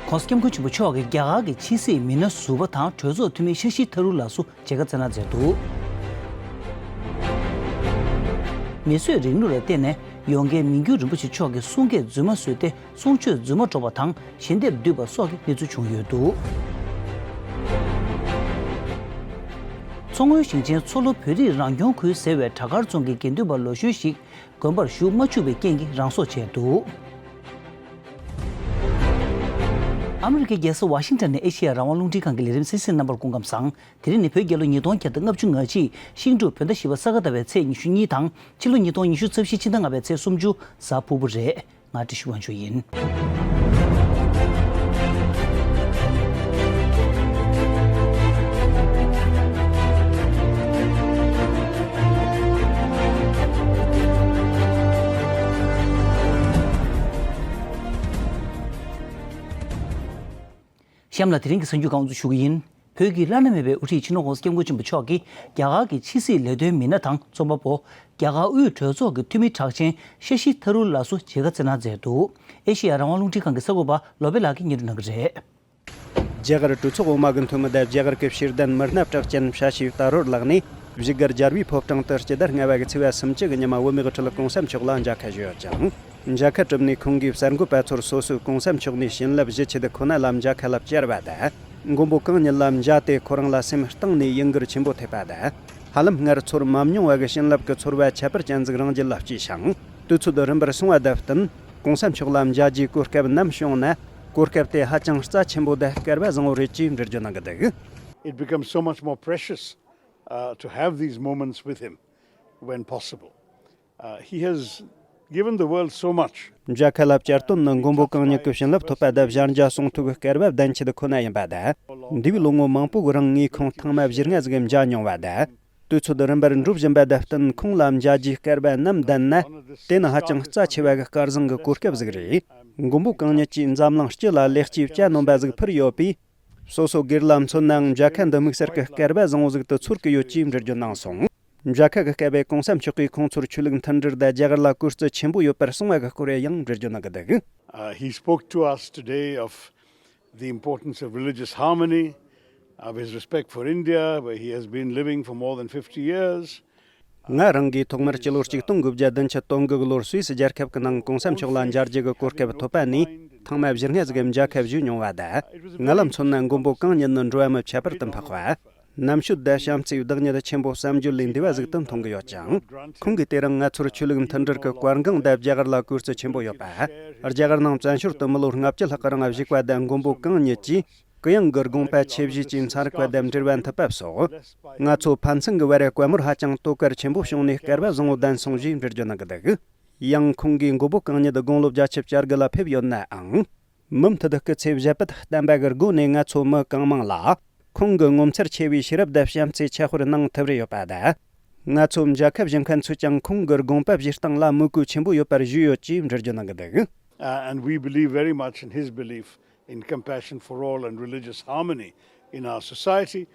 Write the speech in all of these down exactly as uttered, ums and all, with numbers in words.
༸གོང་ས་༸སྐྱབས་མགོན་ཆེན་པོ་མཆོག་གིས་རྒྱ་གར་གྱི་ཕྱི་སྲིད་མི་སྣ་ཟུར་པ་དང་གྲོས་ཚོགས་འཐུས་མི་ཤ་ཤི་ཐ་རུར་ལགས་སུ་མཇལ་ཁ་བསྩལ་གནང་མཛད་འདུག་མིས་བཟོས་རིང་ལུགས་ལ་བརྟེན་ནས་ཡོངས་དགེ་མི་འགྱུར་རིན་པོ་ཆེ་མཆོག་གིས་གསུང་སྐད་རྫུན་མ་བཟོས་ཏེ་གསུང་ཆོས་རྫུན་མ་སྒྲོག་པ་དང་ཞལ་འདེབས་བསྡུས་པ་སོགས་ཀྱི་གནས་ཚུལ་བྱུང་ཡོད་འདུག་མཚོ་སྔོན་ཞིང་ཆེན་མཚོ་ལྷོ་བོད་རིགས་རང་སྐྱོང་ཁུལ་ཟེར་བའི་བྲག་དཀར་རྫོང་གི་དགེ་འདུན་པ་ལོ་གཞོན་ཞིག་དགོན་པར་ཞུགས་མ་བཅུག་པའི་རྐྱེན་གྱིས་རང་སྲོག་བཅད་འདུག་ཨ་མི་རི་ཀའི་རྒྱལ་ས་ཝ་ཤིང་ཊོན་ནས་ཨེ་ཤེ་ཡ་རང་དབང་རླུང་འཕྲིན་ཁང་གི་ལས་རིམ་གསན་གཟིགས་རྣམ་པར་སྐུ་ཁམས་བཟང་། དེ་རིང་ནི་བོད་རྒྱལ་ལོ་ཉིས་སྟོང་བརྒྱ་དང་ལྔ་བཅུ་ང་གཅིག་ཤིང་འབྲུག་བོད་ཟླ་བཞི་པ་ས་ག་ཟླ་བའི་ཚེས་ཉི་ཤུ་གཉིས་དང་ཕྱི་ལོ་ཉིས་སྟོང་ཉི་ཤུ་རྩ་བཞི་ཕྱི་ཟླ་ལྔ་པའི་ཚེས་སུམ་ཅུ་གཟའ་ཕུར་བུ་རེད། ང་བཀྲ་ཤིས་དབང་ཕྱུག་ཡིན། གཤམ་ལ་དེ་རིང་གི་གསར་འགྱུར་ཁག་དབུ་འཛུགས་ཞུ་གི་ཡིན། བོད་ཀྱི་བླ་ན་མེད་པའི་དབུ་ཁྲིད་སྤྱི་ནོར་༸གོང་ས་༸སྐྱབས་མགོན་ཆེན་པོ་མཆོག་གིས་རྒྱ་གར་གྱི་ཕྱི་སྲིད་ལས་དོན་མི་སྣ་དང་རྩོམ་པ་པོ། རྒྱ་གར་དབུས་གྲོས་ཚོགས་ཀྱི་འཐུས་མི་གྲགས་ཅན་ཤ་ཤི་ཐ་རུར་ལགས་སུ་མཇལ་ཁ་བསྩལ་གནང་མཛད་འདུག་ཨེ་ཤེ་ཡ་རང་དབང་རླུང་འཕྲིན་ཁང་གི་གསར་འགོད་པ་བློ་བྷེ་ལགས་ཀྱིས་སྙན་སྒྲོན་གནང་གི་རེད། རྒྱ་གར་གྲོས་ཚོགས་འོག་མ་གི་འཐུས་མི་དང་རྒྱ་གར་གྱི་ཕྱིར་གཏན་མི་སྣ་གྲགས་ཅན་ཤ་ཤི་ཐ་རུར་ལགས་ནས་བཞུགས་སྒར་རྒྱལ་བའི་ཕོ་བྲང་དུ་སྤྱི་ཟླ་ལྔ་པ་གི་ཚེས་པ་སུམ་ཅུ་གི་ཉིན་མ་བོད་མིའི་དབུ་ཁྲིད་༸གོང་ས་མཆོག་ལ་མཇལ་ཁ་ཞུས་ཡོད་ཅིང་། མཇལ་ཁ་གྲུབ་ནས་ཁོང་གིས་གསར་འགོད་པ་ཚོར་སོ་སོས་༸གོང་ས་མཆོག་ནས་བྱིན་རླབས་བཞེས་ཆེད་ཁོ་ན་ལ་མཇལ་ཁ་ལ་བཅར་བ་དང་། མགོན་པོ་གང་ཉིད་ལ་མཇལ་ཏེ་ཁོ་རང་ལ་སེམས་གཏིང་ནས་ཡིད་འགུལ་ཆེན་པོ་ཐེབས་པ་དང་། ཧ་ལམ་སྔར་ཚོར་མ་མྱོང་བ་གི་བྱིན་རླབས་ཀྱི་ཚོར་བ་ཁྱད་པར་ཅན་ཟིག་རང་རྒྱུད་ལ་སྐྱེས་ཤིང་། དུས་ཚོད་རིམ་པར་སོང་བ་དང་བསྟུན་༸གོང་ས་མཆོག་ལ་མཇལ་རྒྱུའི་གོ་སྐབས་ནམ་བྱུང་ན་གོ་སྐབས་དེ་ཧ་ཅང་རྩ་ཆེན་པོ་དང་སྐལ་བ་བཟང་བོ་རེད་ཅེས་འགྲེལ་བརྗོད་གནང་གི་འདུག It becomes so much more precious, uh, to have these moments with him when possible. Uh, he has given the world so much. མཇལ་ཁ་ལ་བཅར་དོན་ནི་མགོན་པོ་གང་ཉིད་ཀྱི་བྱིན་རླབས་ཐོབ་པ་དང་གཞལ་མཇལ་གསུང་ཐོས་ཀྱི་སྐལ་བ་ལྡན་ཆེད་ཁོ་ན་ཡིན་པ་དང་། འདས་པའི་ལོ་ངོ་མང་པོ་གི་རིང་ངས་ཁོང་ཐེངས་མ་བཞི་ལྔ་ཟིག་མཇལ་མྱོང་བ་དང་། དུས་ཚོད་རིམ་པར་འགྲོ་བཞིན་པ་དང་བསྟུན་ཁོང་ལ་མཇལ་རྒྱུའི་སྐལ་བ་ནམ་ལྡན་ན། དེ་ནི་ཧ་ཅང་རྩ་ཆེ་བ་གི་སྐལ་བཟང་གི་གོ་སྐབས་ཟིག་རེད། མགོན་པོ་གང་ཉིད་ཀྱིས་འཛམ་གླིང་སྤྱི་ལ་ལེགས་སྐྱེས་བཅའ་སྣོན་པ་ཟིག་ཕུལ་ཡོད་པས། སོ་སོ་སྒེར་ལ་མཚོན་ནའང་མཇལ་ཁ་འདི་དམིགས་བསལ་གྱི་སྐལ་བ་བཟང་བོ་ཟིག་ཏུ་ཚོར་གྱི་ཡོད་ཅེས་འགྲེལ་བརྗོད་གནང་སོང་། མཇལ་ཁ་གི་སྐབས་༸གོང་ས་མཆོག་གིས་ཁོང་ཚོར་ཆོས་ལུགས་མཐུན་སྒྲིལ་དང་རྒྱ་གར་ལ་གུས་བརྩི་ཆེན་པོ་ཡོད་པར་གསུངས་པ་གི་སྐོར་ཡང་འགྲེལ་བརྗོད་གནང་གི་འདུག Uh, he spoke to us today of the importance of religious harmony, of his respect for India, where he has been living for more than fifty years. ང་རང་གིས་ཐོག་མར་སྤྱི་ལོ་གཅིག་སྟོང་དགུ་བརྒྱ་བདུན་ཅུ་དོན་དགུ་གི་ལོར་སུད་སི་རྒྱལ་ཁབ་ཀྱི་ནང་༸གོང་ས་མཆོག་ལ་མཇལ་རྒྱུ་གི་གོ་སྐབས་ཐོབ་པ་ནས་ཐེངས་མ་བཞི་ལྔ་ཟིག་གི་མཇལ་ཁ་ཞུས་མྱོང་བ་དང་། ང་ལ་མཚོན་ན་མགོན་པོ་གང་ཉིད་ནི་འགྲོ་བ་མི་ཁྱད་པར་དུ་འཕགས་པ། རྣམ་དཔྱོད་དང་བྱམས་བརྩེའི་བདག་ཉིད་ཆེན་པོ་བསམ་བརྗོད་ལས་འདས་པ་ཟིག་ཏུ་མཐོང་གི་ཡོད་ཅིང་། ཁོང་གིས་དེ་རིང་ང་ཚོར་ཆོས་ལུགས་མཐུན་སྒྲིལ་གྱི་བཀའ་དགོངས་དང་རྒྱ་གར་ལ་གུས་བརྩི་ཆེན་པོ་ཡོད་པ། རྒྱ་གར་ནང་བཙན་བྱོལ་དུ་མི་ལོ་ལྔ་བཅུ་ལྷག་གི་རིང་བཞུགས་པ་དང་མགོན་པོ་གང་ཉིད་ཀྱིས། གུ་ཡངས་ཀྱི་དགོངས་པ་ཆེ་བཞེས་ཀྱིས་ཚན་རིག་པ་དང་འབྲེལ་བ་མཐུད་པ་སོགས། ང་ཚོ་ཕན་ཚུན་གྱི་བར་བཀའ་མོལ་ཧ་ཅང་དོ་གལ་ཆེན་པོ་བྱུང་ནས་སྐལ་བ་བཟང་བོ་ལྡན་སོང་ཞེས་འགྲེལ་བརྗོད་གནང་གི་འདུག་ཡང་ཁོང་གིས་མགོན་པོ་གང་ཉིད་དགུང་ལོ་བརྒྱད་ཅུ་གྱ་དགུ་ལ་ཕེབས་ཡོད་ནའང་། མུ་མཐུད་སྐུ་ཚེ་བཞད་པ་བརྟན་པ་གི་སྒོ་ནས་ང་ཚོ་མི་གང་མང་ལ་ཁོང་གི་ངོ་མཚར་ཆེ་བའི་ཤེས་རབ་དང་བྱམས་བརྩེ་ཆ་ཤས་གནང་ཐུབ་རེ་ཡོད་པ་དང་། ང་ཚོ་མཇལ་ཁ་བཞེས་མཁན་ཚོས་ཀྱང་ཁོང་གི་དགོངས་པ་བཞེས་སྟངས་ལ་མོས་གུས་ཆེན་པོ་ཡོད་པར་ཞུས་ཡོད་ཅེས་འགྲེལ་བརྗོད་གནང་གི་འདུག Uh, and we believe very much in his belief in compassion for all and religious harmony in our society.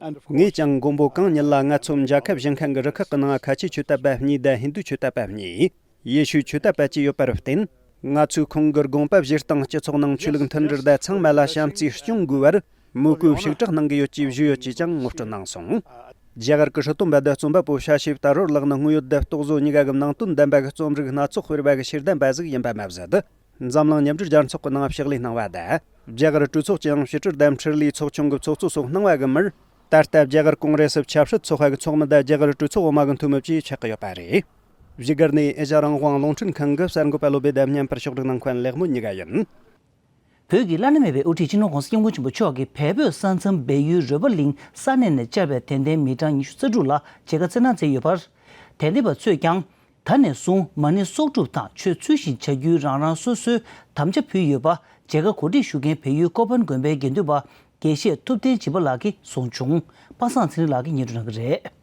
And of course, ངས་ཀྱང་མགོན་པོ་གང་ཉིད་ལ་ང་ཚོ་མཇལ་ཁ་བཞེས་མཁན་གྱི་རུ་ཁག་གི་ནང་ཁ་ཆེའི་ཆོས་དད་པ་གཉིས་དང་ཧིན་རྡུ་ཆོས་དད་པ་གཉིས། ཡེ་ཤུའི་ཆོས་དད་པ་བཅས་ཡོད་པར་བརྟེན། ང་ཚོས་ཁོང་གི་དགོངས་པ་བཞེས་སྟངས་སྤྱི་ཚོགས་ནང་ཆོས་ལུགས་མཐུན་སྒྲིལ་དང་ཚང་མ་ལ་བྱམས་བརྩེ་སྐྱོང་དགོས་པར་མོས་གུས་ཤུགས་དྲག་གནང་གི་ཡོད་ཅེས་ཞུས་ཡོད་ཅེས་ཀྱང་ངོ་སྤྲོད་གནང་སོང་། རྒྱ་གར་གྱི་སྲིད་དོན་པ་དང་རྩོམ་པ་པོ་ཤ་ཤེ་ཏ་རོར་ལགས་ནི་དངོས་ཡོད་དང་རྟོག་བཟོ་གཉིས་ཀ་གི་ནང་དོན་ལྡན་པ་གི་རྩོམ་རིག་སྣ་ཚོགས་སྤེལ་བ་གི་ཤེས་ལྡན་པ་ཟིག་ཡིན་པ་མ་ཟད། འཛམ་གླིང་མཉམ་འབྲེལ་རྒྱལ་ཚོགས་ཀྱི་ནང་ཕྱག་ལས་གནང་བ་དང་། རྒྱ་གར་གྲོས་ཚོགས་ཀྱི་ཕྱི་དྲིལ་དང་འཕྲིན་ལས་ཚོགས་ཆུང་གི་ཚོགས་གཙོ་སོགས་གནང་བ་གི་མིར། ད་ལྟ་རྒྱ་གར་ཀོང་རེ་སི་ཆབ་སྲིད་ཚོགས་པ་གི་ཚོགས་མི་དང་རྒྱ་གར་གྲོས་ཚོགས་འོག་མ་གི་འཐུས་མི་བཅས་ཆགས་ཀྱི་ཡོད་པ་རེད། བཞུགས་སྒར་ནས་ཨེ་ཤ་རང་དབང་རླུང་འཕྲིན་ཁང་གི་གསར་འགོད་པ་བློ་བྷེ་དང་མཉམ་པར་ཕྱོགས་སྒྲིག་གནང་མཁན་ལེགས་མོ་གཉིས་ཀ་ཡིན། བོད་ཀྱི་བླ་ན་མེད་པའི་དབུ་ཁྲིད་སྤྱི་ནོར་༸གོང་ས་༸སྐྱབས་མགོན་ཆེན་པོ་མཆོག་གིས་བལ་བོད་ས་མཚམས་བལ་ཡུལ་རོལ་པ་གླིང་ས་གནས་ནས་བཅར་བའི་དད་ལྡན་མི་གྲངས་ཉི་ཤུ་རྩ་དྲུག་ལ་མཇལ་ཁ་བསྩལ་གནང་མཛད་ཡོད་པར། དད་ལྡན་པ་ཚོས་ཀྱང་། ད་ནས་བཟུང་མ་ཎི་གསོག་སྒྲུབ་དང་ཆོས་ཚུལ་བཞིན་བྱ་རྒྱུའི་རང་རང་སོ་སོའི་དམ་བཅའ་ཕུལ་ཡོད་པ། མཇལ་ཁ་གོ་སྒྲིག་ཞུ་མཁན་བལ་ཡུལ་ཀོ་པན་དགོན་པའི་དགེ་འདུན་པ་དགེ་བཤེས་ཐུབ་བསྟན་སྦྱིན་པ་ལགས་ཀྱིས་གསུངས་བྱུང་། པ་སངས་ཚེ་རིང་ལགས་ཀྱིས་སྙན་སྒྲོན་གནང་གི་རེད།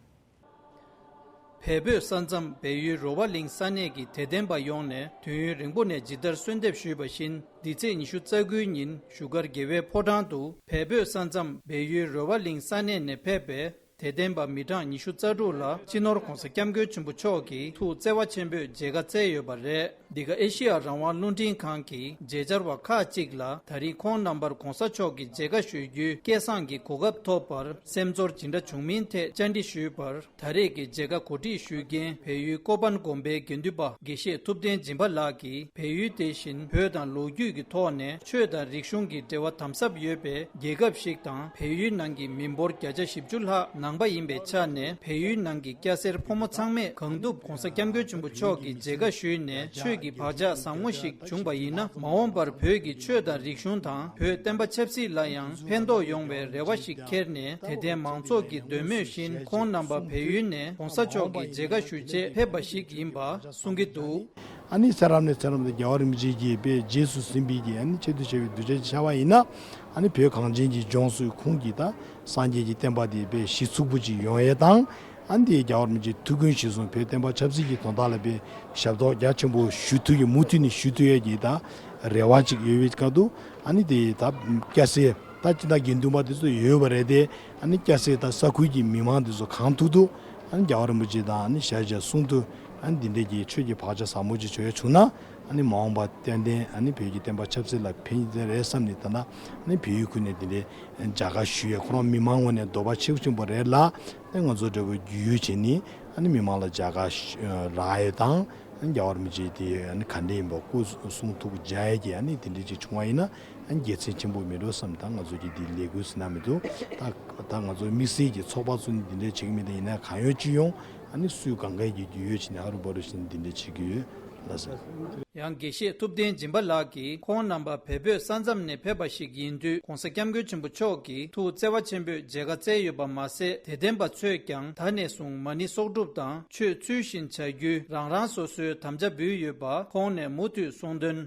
བལ་བོད་ས་མཚམས་བལ་ཡུལ་རོལ་པ་གླིང་ས་གནས་ཀྱི་དད་ལྡན་པ་ཡོངས་ནས་དུས་ཡུན་རིང་པོ་ནས་ཇི་ལྟར་གསོལ་འདེབས་ཞུས་པ་བཞིན། འདི་ཚེས་ཉི་ཤུ་རྩ་དགུའི་ཉིན་བཞུགས་སྒར་རྒྱལ་བའི་ཕོ་བྲང་དུ་བལ་བོད་ས་མཚམས་བལ་ཡུལ་རོལ་པ་གླིང་ས་གནས་ནས་ཕེབས་པའི་དད་ལྡན་པ་མི་གྲངས་ཉི་ཤུ་རྩ་དྲུག་ལ་སྤྱི་ནོར་༸གོང་ས་༸སྐྱབས་མགོན་ཆེན་པོ་མཆོག་གིས་ཐུགས་བརྩེ་བ་ཆེན་པོས་མཇལ་ཁ་བསྩལ་ཡོད་པ་རེད། འདི་ག་ཨེ་ཤི་ཡ་རང་དབང་རླུང་འཕྲིན་ཁང་གིས་མཇལ་བཅར་བ་ཁག་ཅིག་ལ། ད་རིང་ཁོང་རྣམ་པར་གོང་ས་མཆོག་གི་མཇལ་ཁ་ཞུ་རྒྱུའི་སྐལ་བཟང་གི་གོ་སྐབས་ཐོབ་པར་སེམས་ཚོར་ཇི་འདྲ་བྱུང་མིན་ཐད་བཅར་འདྲི་ཞུས་པར། ད་རེས་ཀྱི་མཇལ་ཁ་གོ་སྒྲིག་ཞུ་མཁན་བལ་ཡུལ་ཀོ་པན་དགོན་པའི་དགེ་འདུན་པ་དགེ་བཤེས་ཐུབ་བསྟན་སྦྱིན་པ་ལགས་ཀྱིས། བལ་ཡུལ་དེ་བཞིན་བོད་དང་ལོ་རྒྱུས་ཀྱི་ཐོག་ནས་ཆོས་དང་རིག་གཞུང་གི་འབྲེལ་བ་དམ་ཟབ་ཡོད་པའི་རྒྱལ་ཁབ་ཞིག་དང་། བལ་ཡུལ་ནང་གི་མི་འབོར་བརྒྱ་ཆ་བཞི་བཅུ་ལྷག་ནང་པ་ཡིན་པའི་ཆ་ནས། བལ་ཡུལ་ནང་གི་སྐྱ་སེར་ཕོ་མོ་ཚང་མས་གང་ཐུབ་གོང་ས་སྐྱབས་མགོན་ཆེན་པོ་མཆོག་གི་མཇལ་ཁ་ཞུས་ནས། ཆོས་ཀྱི་བག་ཆགས་བཟང་མོ་ཞིག་བྱུང་པ་ཡིན་ན། མ་འོངས་པར་བོད་ཀྱི་ཆོས་དང་རིག་གཞུང་དང་། བོད་བསྟན་པ་ཆབ་སྲིད་ལ་ཡང་ཕན་ཐོགས་ཡོང་བའི་རེ་བ་ཞིག་འཁྱེར་ནས། དད་ལྡན་མང་ཚོགས་ཀྱི་འདོད་མོས་བཞིན་ཁོང་རྣམ་པ་བལ་ཡུལ་ནས་གོང་ས་མཆོག་གི་མཇལ་ཁ་ཞུ་ཆེད་ཕེབས་པ་ཞིག་ཡིན་པ་གསུང་གི་འདུག། ཨ་ནི་ཚེ་རབས་ནས་ཚེ་རབས་དུ་རྒྱལ་བ་རིན་པོ་ཆེ་གིས་དཔེ་རྗེས་སུ་ཟིན་པའི་གི་ཨ་ནི་ཆེད་དུ་བྱས་པའི་གདུལ་བྱ་ཅིག་ཆགས་པ་ཡིན་ན། ཨ་ནི་བོད་གངས་ཅན་གྱི་ལྗོངས་སུ་ཁོང་གིས་ད་སངས་རྒྱས་ཀྱི་བསྟན་པ་དེ་དཔེ་གཞི་ཚུགས་པོ་ཅིག་ཡོང་ཡས་དང་། ཨ་ནི་དེ་རྒྱལ་བ་རིན་པོ་ཆེའི་ཐུགས་འགན་གཞིར་བཟུང་བོད་བསྟན་པ་ཆབ་སྲིད་ཀྱི་དོན་དག་ལ་དཔེ་ཞབས་ཏོག་རྒྱ་ཆེན་པོ་ཞུ་ཐུབ་ཀྱི་མུ་མཐུད་ནས་ཞུ་ཐུབ་ཡས་ཀྱི་ད་རེ་བ་ཅིག་ཡོད་པའི་སྐབས་དུ། ཨ་ནི་དེ་ད་སྐྱ་སེར་ད་སྤྱི་ཟླ་དགེ་འདུན་པ་དེ་ཚོ་ཡོད་པ་རེད་དེ། ཨ་ནི་སྐྱ་སེར་ད་ས་ཁུལ་གྱི་མི་མང་དེ་ཚོ་གང་ཐུབ་ཐུབ། ཨ་ནི་རྒྱལ་བ་རིན་པོ་ཆེ་དང་ཨ་ནི་ཞལ་མཇལ་གསུང་ཐུབ། ཨ་ནི་འདི་འདྲས་ཀྱི་ཆོས་ཀྱི་བག་ཆགས་ཟབ་མོ་ཅིག་བྱུང་ཡ་བྱུང་ན། ཨ་ནི་མ་འོངས་པ་ཏན་ཏན་ཨ་ནི་བོད་ཀྱི་བསྟན་པ་ཆབ་སྲིད་ལ་ཕན་གྱི་རེད་བསམ་ནས། ད་ལྟ་ཨ་ནི་བལ་ཡུལ་ཁུལ་ནས་འདི་འདྲས་མཇལ་ཁ་ཞུ་ཡས་ཁོ་རང་མི་མང་ངོས་ནས་འདོད་པ་ཆེ་ཆེན་པོ་རེད་ལ། ཨ་ནི་ང་ཚོ་འདྲ་བོ་རྒྱུས་ཡོད་བྱས་ནས་ཨ་ནི་མི་མང་ལ་མཇལ་ཁ་ཞུ་རག་ཡས་དང་། ཨ་ནི་རྒྱལ་བ་རིན་པོ་ཆེ་དེ་ཨ་ནི་ག་འདྲས་ཡིན་པ་སྐུ་གསུང་ཐུགས་མཇལ་ཡས་ཀྱི་ཨ་ནི་དེ་འདྲས་ཅིག་བྱུང་བ་ཡིན་ན། ཨ་ནི་དགེ་མཚན་ཆེན་པོ་མེད་འགྲོ་བསམ། ད་ང་ཚོ་གི་འདི་ལས་འགུལ་ཟེར་ན་མི་འདུག། ད་ད་ང་ཚོ་དམིགས་བསལ་གྱི་ཚོགས་པ་ཚོ་ནི་འདི་འདྲས་བྱེད་ཀྱི་མི་འདུག། ཡིན་ན་གང་ཡོད་ཅི་ཡོང་། ཨ་ནི་སུས་གང་ག་གི་རྒྱུས་ཡོད་བྱས་ནས་ཨ་རུ་བ་རུ་བྱས་ནས་འདི་འདྲས་བྱེད་ཀྱི་ཡོད་ལགས་སོ། ཡང་དགེ་བཤེས་ཐུབ་བསྟན་སྦྱིན་པ་ལགས་ཀྱིས། ཁོང་རྣམ་པ་བལ་བོད་ས་མཚམས་ནས་ཕེབས་པ་ཞིག་ཡིན་དུས། གོང་ས་སྐྱབས་མགོན་ཆེན་པོ་མཆོག་གིས་ཐུགས་བརྩེ་བ་ཆེན་པོས་མཇལ་ཁ་བསྩལ་ཡོད་པ་མ་ཟད། དད་ལྡན་པ་ཚོས་ཀྱང་ད་ནས་བཟུང་མ་ཎི་གསོག་སྒྲུབ་དང་ཆོས་ཚུལ་བཞིན་བྱ་རྒྱུའི་རང་རང་སོ་སོའི་དམ་བཅའ་འབུལ་ཡོད་པ་ཁོང་ནས་མུ་མཐུད་གསུངས་དོན།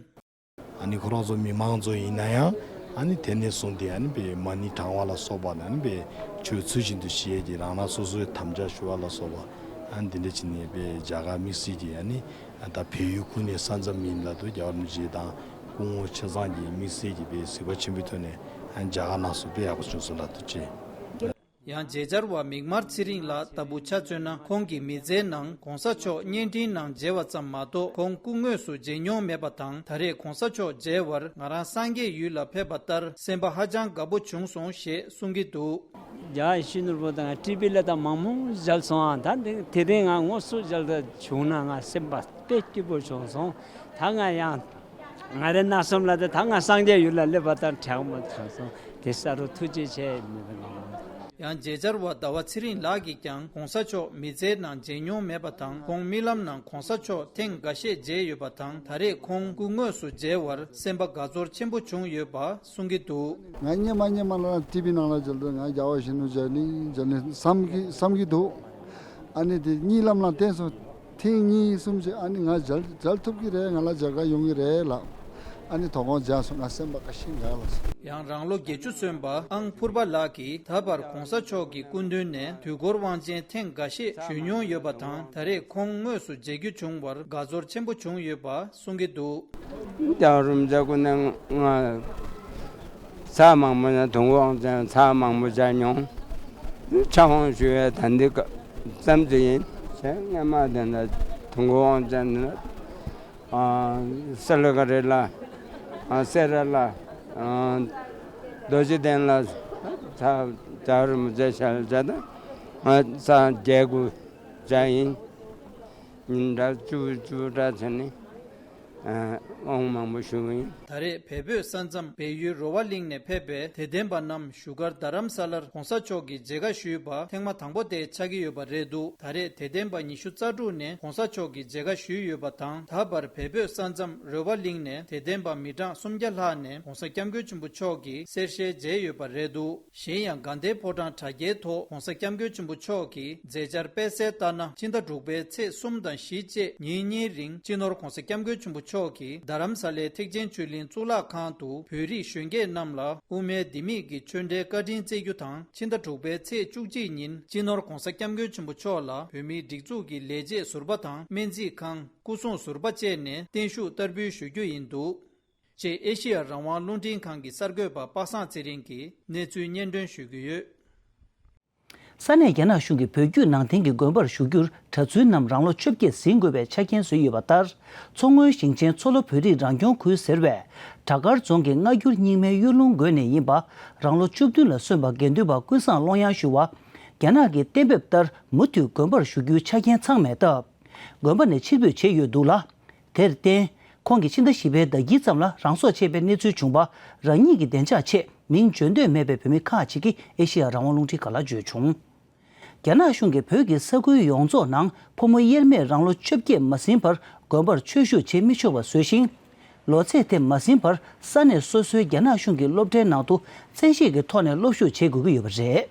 ཨ་ནི་ཁོ་རང་ཚོ་མི་མང་ཚོ་ཡིན་ན་ཡང་། ཨ་ནི་དེ་ནས་བཟུང་སྟེ་ཨ་ནི་དཔེ་མ་ཎི་བགྲང་བ་ལ་སོགས་པ་དང་། ཨ་ནི་དཔེ་ཆོས་ཚུལ་བཞིན་དུ་བྱེད་ཡས་ཀྱི་རང་རང་སོ་སོའི་དམ་བཅའ་ཞུ་བ་ལ་སོགས་པ། ཨ་ནི་འདི་འདྲ་བྱས་ནས་དཔེ་མཇལ་ཁ་དམིགས་བསལ་གྱི། ཨ་ནི་ད་བལ་ཡུལ་ཁུལ་ནས་ས་མཚམས་ཡིན་ལ་དུ་རྒྱལ་བ་རིན་པོ་ཆེ་དང་སྐུ་ངོ་ཆེ་ཚང་གི་དམིགས་བསལ་གྱི་དཔེ་གཟིགས་པ་ཆེན་པོའི་ཐོག་ནས་ཨ་ནི་མཇལ་ཁ་གནང་སོང་། དཔེ་ཡག་པོ་བྱུང་སོང་ལ་ཐུགས་རྗེ་ཆེ། ཡང་མཇལ་བཅར་བ་མིག་དམར་ཚེ་རིང་ལགས་ལྟ་བུ་ཆ་མཚོན་ན། ཁོང་གི་མི་ཚེའི་ནང་གོང་ས་མཆོག་བརྙན་འཕྲིན་ནང་མཇལ་བ་ཙམ་མ་གཏོགས། ཁོང་སྐུ་དངོས་སུ་མཇལ་མྱོང་མེད་པ་དང་། ད་རེས་གོང་ས་མཆོག་མཇལ་བར་ང་རང་སངས་རྒྱས་ཡུལ་ལ་ཕེབས་པ་ལྟར་སེམས་པ་ཧ་ཅང་དགའ་པོ་བྱུང་སོང་ཞེས་གསུང་གི་འདུག། རྒྱ་ཡི་ཤི་ནོར་བུ་དང་ཊི་བི་ལ་དང་མང་མོ་མཇལ་སོང་ཨ། ད་འདི་དེ་རིང་ང་དངོས་སུ་མཇལ་ད་བྱུང་ན་ང་སེམས་པ་དཔེ་སྐྱིད་པོ་བྱུང་སོང་། ད་ང་ཡང་ང་རེ་ན་སོམ་ལ་དེ་ད་ང་སངས་རྒྱས་ཡུལ་ལ་སླེབས་པ་དང་དྲག་མོ་དྲག་སོང་། དེ་ས་རུ་ཐུགས་རྗེ་ཆེ་མི་དང་། ཡང་མཇལ་བཅར་བ་ཟླ་བ་ཚེ་རིང་ལགས་ཀྱིས་ཀྱང་གོང་ས་མཆོག་མི་ཚེའི་ནང་མཇལ་མྱོང་མེད་པ་དང་། ཁོང་རྨི་ལམ་ནང་གོང་ས་མཆོག་ཐེངས་འགའ་ཤས་མཇལ་ཡོད་པ་དང་། ད་རེས་ཁོང་སྐུ་དངོས་སུ་མཇལ་བར་སེམས་པ་དགའ་ཚོར་ཆེན་པོ་བྱུང་ཡོད་པ་གསུང་གི་འདུག། ང་སྙེ་མ་སྙེ་མ་ལ་ཊི་བི་ནང་ལ་མཇལ་དུས་ང་རྒྱལ་བ་ཡིད་བཞིན་ནོར་བུ་མཇལ་ནི་མཇལ་ནི་བསམ་གི་བསམ་གི་འདུག། ཨ་ནི་དེ་གཉིད་ལམ་ལ་བསྟན་སོང་། ཐེངས་གཉིས་གསུམ་ཅིག་ཨ་ནི་ང་མཇལ་མཇལ་ཐུབ་ཀྱི་རེད། ང་ལ་མཇལ་ཁ་ཡོང་གི་རེད་ལགས། ཨ་ནི་དོ་དགོང་མཇལ་སོང་། ང་སེམས་པ་དགའ་ཞིང་དགའ་ལགས་སོ། ཡང་རང་ལོ་བརྒྱད་ཅུ་སོན་པ་ཨང་ཕུར་པ་ལགས་ཀྱིས་ད་བར་གོང་ས་མཆོག་གི་སྐུ་མདུན་ནས་དུས་འཁོར་དབང་ཆེན་ཐེངས་འགའ་ཤས་ཞུས་མྱོང་ཡོད་པ་དང་། ད་རེས་ཁོང་དངོས་སུ་མཇལ་རྒྱུ་བྱུང་བར་དགའ་ཚོར་ཆེན་པོ་བྱུང་ཡོད་པ་གསུང་གི་འདུག། རྒྱལ་བ་རིན་པོ་ཆེ་སྐུ་མདུན་ང་ཚར་མང་པོ་ནས་དུས་འཁོར་དབང་ཆེན་ཚར་མང་པོ་མཇལ་མྱོང་། ཕྱག་དབང་ཞུ་བའི་ད་འདི་ཀ་ཙམ་ཅིག་ཡིན། ཞེས་སྔ་མ་དེ་འདྲ་དུས་འཁོར་དབང་ཆེན་ནི་ཨ་སེ་ལ་ཀ་རི་ལ་ཨ་སེ་ར་ལ་ཨ་རྡོ་རྗེ་གདན་ལ་ཚར་རྒྱལ་བ་རིན་པོ་ཆེ་ཞལ་མཇལ་དང་ཨ་ཚར་བརྒྱད་དགུ་མཇལ་ཡིན། ཉིན་གྲངས་བཅུ་བཅུ་གྲངས་བྱས་ནས། ཨ་དབང་མང་པོ་ཞུ་གི་ཡིན། ད་རེས་བལ་བོད་ས་མཚམས་བལ་ཡུལ་རོ་བ་གླིང་ནས་ཕེབས་པའི་དད་ལྡན་པ་རྣམས་བཞུགས་སྒར་རྡ་རམ་ས་ལར་གོང་ས་མཆོག་གི་མཇལ་ཁ་ཞུས་པ་ཐེངས་མ་དང་པོ་དེ་ཆགས་ཀྱི་ཡོད་པ་རེད་འདུག། ད་རེས་དད་ལྡན་པ་ཉི་ཤུ་རྩ་དྲུག་ནས་གོང་ས་མཆོག་གི་མཇལ་ཁ་ཞུས་ཡོད་པ་དང་། ད་བར་བལ་བོད་ས་མཚམས་རོ་བ་གླིང་ནས་དད་ལྡན་པ་མི་གྲངས་སུམ་བརྒྱ་ལྷག་ནས་གོང་ས་སྐྱབས་མགོན་ཆེན་པོ་མཆོག་གི་གསེར་ཞལ་མཇལ་ཡོད་པ་རེད་འདུག། གཞན་ཡང་དགའ་ལྡན་ཕོ་བྲང་དྲ་རྒྱའི་ཐོག་གོང་ས་སྐྱབས་མགོན་ཆེན་པོ་མཆོག་གི་མཛད་འཆར་སྤེལ་གསལ་ལྟར་ན། ཕྱི་ཟླ་དྲུག་པའི་ཚེས་གསུམ་དང་བཞི་བཅས་ཉིན་གཉིས་རིང་སྤྱི་ནོར་གོང་ས་སྐྱབས་མགོན་ཆེན་པོ་མཆོག་གིས་རྡ་རམ་ས་ལའི་ཐེག་ཆེན་ཆོས་གླིང་གཙུག་ལག་ཁང་དུ་བོད་རིགས་གཞོན་སྐྱེས་རྣམས་ལ་དབུ་མའི་ལྡེ་མིག་གི་ཆོས་འབྲེལ་བཀའ་དྲིན་སྩལ་རྒྱུ་དང་། ཕྱི་ཟླ་དྲུག་པའི་ཚེས་བཅུ་གཅིག་ཉིན་སྤྱི་ནོར་གོང་ས་སྐྱབས་མགོན་ཆེན་པོ་མཆོག་ལ་བོད་མིའི་སྒྲིག་འཛུགས་ཀྱི་ལས་བྱེད་ཟུར་པ་དང་སྨན་རྩིས་ཁང་། སྐུ་སྲུང་ཟུར་པ་བཅས་ནས་བརྟན་བཞུགས་བསྟར་འབུལ་ཞུ་རྒྱུ་ཡིན་འདུག། ཅེས་ཨེ་ཤེ་ཡ་རང་དབང་རླུང་འཕྲིན་ཁང་གི་གསར་འགོད་པ་པ་སངས་ཚེ་རིང་གིས་གནས་ཚུལ་སྙན་སྒྲོན་ཞུ་གི་ཡོད། ས་གནས་རྒྱ་ནག་གཞུང་གིས་བོད་བརྒྱུད་ནང་བསྟན་གྱི་དགོན་པར་ཞུགས་རྒྱུར་གྲྭ་བཙུན་རྣམས་རང་ལོ་བཅོ་བརྒྱད་ཟིན་དགོས་པའི་ཆ་རྐྱེན་བཟོས་ཡོད་པ་ལྟར། མཚོ་སྔོན་ཞིང་ཆེན་མཚོ་ལྷོ་བོད་རིགས་རང་སྐྱོང་ཁུལ་ཟེར་བས། བྲག་དཀར་རྫོང་གི་སྔ་འགྱུར་རྙིང་མའི་གཡུ་ལུང་དགོན་ནས་ཡིན་པ། རང་ལོ་བཅུ་བདུན་ལ་སོན་པ་དགེ་འདུན་པ་ཀུན་བཟང་ཀློང་དབྱངས་ཞུ་བ། རྒྱ་ནག་གི་གཏན་འབེབས་ལྟར་མུ་མཐུད་དགོན་པར་ཞུགས་རྒྱུའི་ཆ་རྐྱེན་ཚང་མེད་སྟབས། དགོན་པ་ནས་ཕྱིར་འབུད་བྱས་ཡོད་འདུག་ལ། དེར་བརྟེན། ཁོང་གིས་ཕྱི་ཟླ་བཞི་པའི་ཟླ་དཀྱིལ་ཙམ་ལ་རང་སྲོག་བཅད་པའི་གནས་ཚུལ་བྱུང་བ། རང་ཉིད་ཀྱི་བདེ་འཇགས་ཆེད་མིང་བརྗོད་འདོད་མེད་པའི་བོད་མི་ཁག་ཅིག་གིས་ཨེ་ཤེ་ཡ་རང་དབང་རླུང་འཕྲིན་ཁང་ལ་བརྗོད་བྱུང་། རྒྱ་ནག་གཞུང་གིས་བོད་ཀྱི་ས་ཁུལ་ཡོངས་རྫོགས་ནང་ཕོ་མོ་དབྱེར་མེད་རང་ལོ་བཅོ་བརྒྱད་མ་ཟིན་བར་དགོན་པར་ཆོས་ཞུགས་བྱེད་མི་ཆོག་པ་བཟོས་ཤིང་། ལོ་ཚད་དེ་མ་ཟིན་བར་ས་གནས་སོ་སོའི་རྒྱ་ནག་གཞུང་གི་སློབ་གྲྭའི་ནང་དུ་བཙན་ཤེད་ཀྱི་ཐོག་ནས་སློབ་ཞུགས་བྱེད་དགོས་ཀྱི་ཡོད་པ་རེད།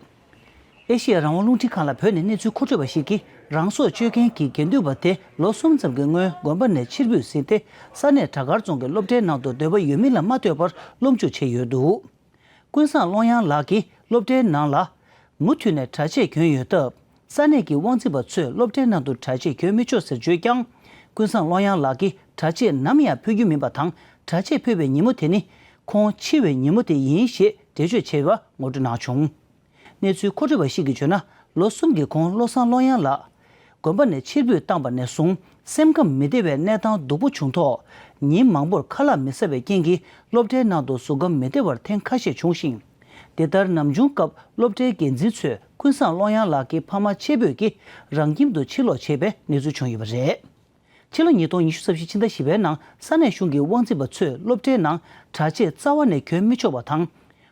ཨེ་ཤེ་ཡ་རང་དབང་རླུང་འཕྲིན་ཁང་ལ་བོད་ནས་གནས་ཚུལ་མཁོ་སྤྲོད་པ་ཞིག་གིས་རང་སྲོག་གཅོད་མཁན་གྱི་དགེ་འདུན་པ་དེ་ལོ་གསུམ་ཙམ་གྱི་སྔོན་དགོན་པ་ནས་ཕྱིར་འབུད་ཟིན་ཏེ་ས་གནས་བྲག་དཀར་རྫོང་གི་སློབ་གྲྭའི་ནང་དུ་འདོད་པ་ཡོད་མིན་ལ་མ་ལྟོས་པར་སློབ་འཇུག་བྱས་ཡོད་འདུག་ཀུན་བཟང་ཀློང་དབྱངས་ལགས་ཀྱིས་སློབ་གྲྭའི་ནང་ལ་མུ་མཐུད་ནས་གྲྭ་ཆས་གྱོན་ཡོད་སྟབས། ས་གནས་ཀྱི་དབང་འཛིན་པ་ཚོས་སློབ་གྲྭའི་ནང་དུ་གྲྭ་ཆས་གྱོན་མི་ཆོག་ཟེར་བརྗོད་ཀྱང་། ཀུན་བཟང་ཀློང་དབྱངས་ལགས་ཀྱིས་གྲྭ་ཆས་ནམ་ཡང་ཕུད་རྒྱུ་མིན་པ་དང་། གྲྭ་ཆས་ཕུད་པའི་ཉིན་མོ་དེ་ནི་ཁོང་འཆི་བའི་ཉིན་མོ་དེ་ཡིན་ཞེས་འགྲེལ་བརྗོད་བྱས་པ་ངོ་སྤྲོད་གནང་བྱུང་། གནས་ཚུལ་མཁོ་སྤྲོད་པ་ཞིག་གིས་བརྗོད་ན། ལོ་གསུམ་གྱི་གོང་བློ་བཟང་ཀློང་དབྱངས་ལགས་དགོན་པ་ནས་ཕྱིར་འབུད་བཏང་བ་ནས་བཟུང་སེམས་ཁམས་མི་བདེ་བའི་གནས་སྟངས་སྡུག་པོ་བྱུང་ཐོག་ཉིན་མང་པོར་ཁ་ལག་མི་ཟ་བའི་རྐྱེན་གྱིས་སློབ་གྲྭའི་ནང་དུ་གཟུགས་ཁམས་མི་བདེ་བར་ཐེངས་ཁ་ཤས་བྱུང་ཞིང་། འདི་ལྟར་ནམ་བྱུང་སྐབས་སློབ་གྲྭའི་འགན་འཛིན་ཚོས་ཀུན་བཟང་ཀློང་དབྱངས་ལགས་ཀྱི་ཕ་མ་ཆེ་བོས་ཀྱིས་རང་ཁྱིམ་དུ་ཕྱིར་ལོག་བྱས་པའི་གནས་ཚུལ་བྱུང་ཡོད་པ་རེད། ཕྱི་ལོ་ཉིས་སྟོང་ཉི་ཤུ་རྩ་བཞི་ཕྱི་ཟླ་བཞི་པའི་ནང་ས་གནས་གཞུང་གི་དབང་འཛིན་པ་ཚོས་སློབ་གྲྭའི་ནང་གྲྭ་ཆས་རྩ་བ་ནས་གྱོན་མི་ཆོག་པ་དང་།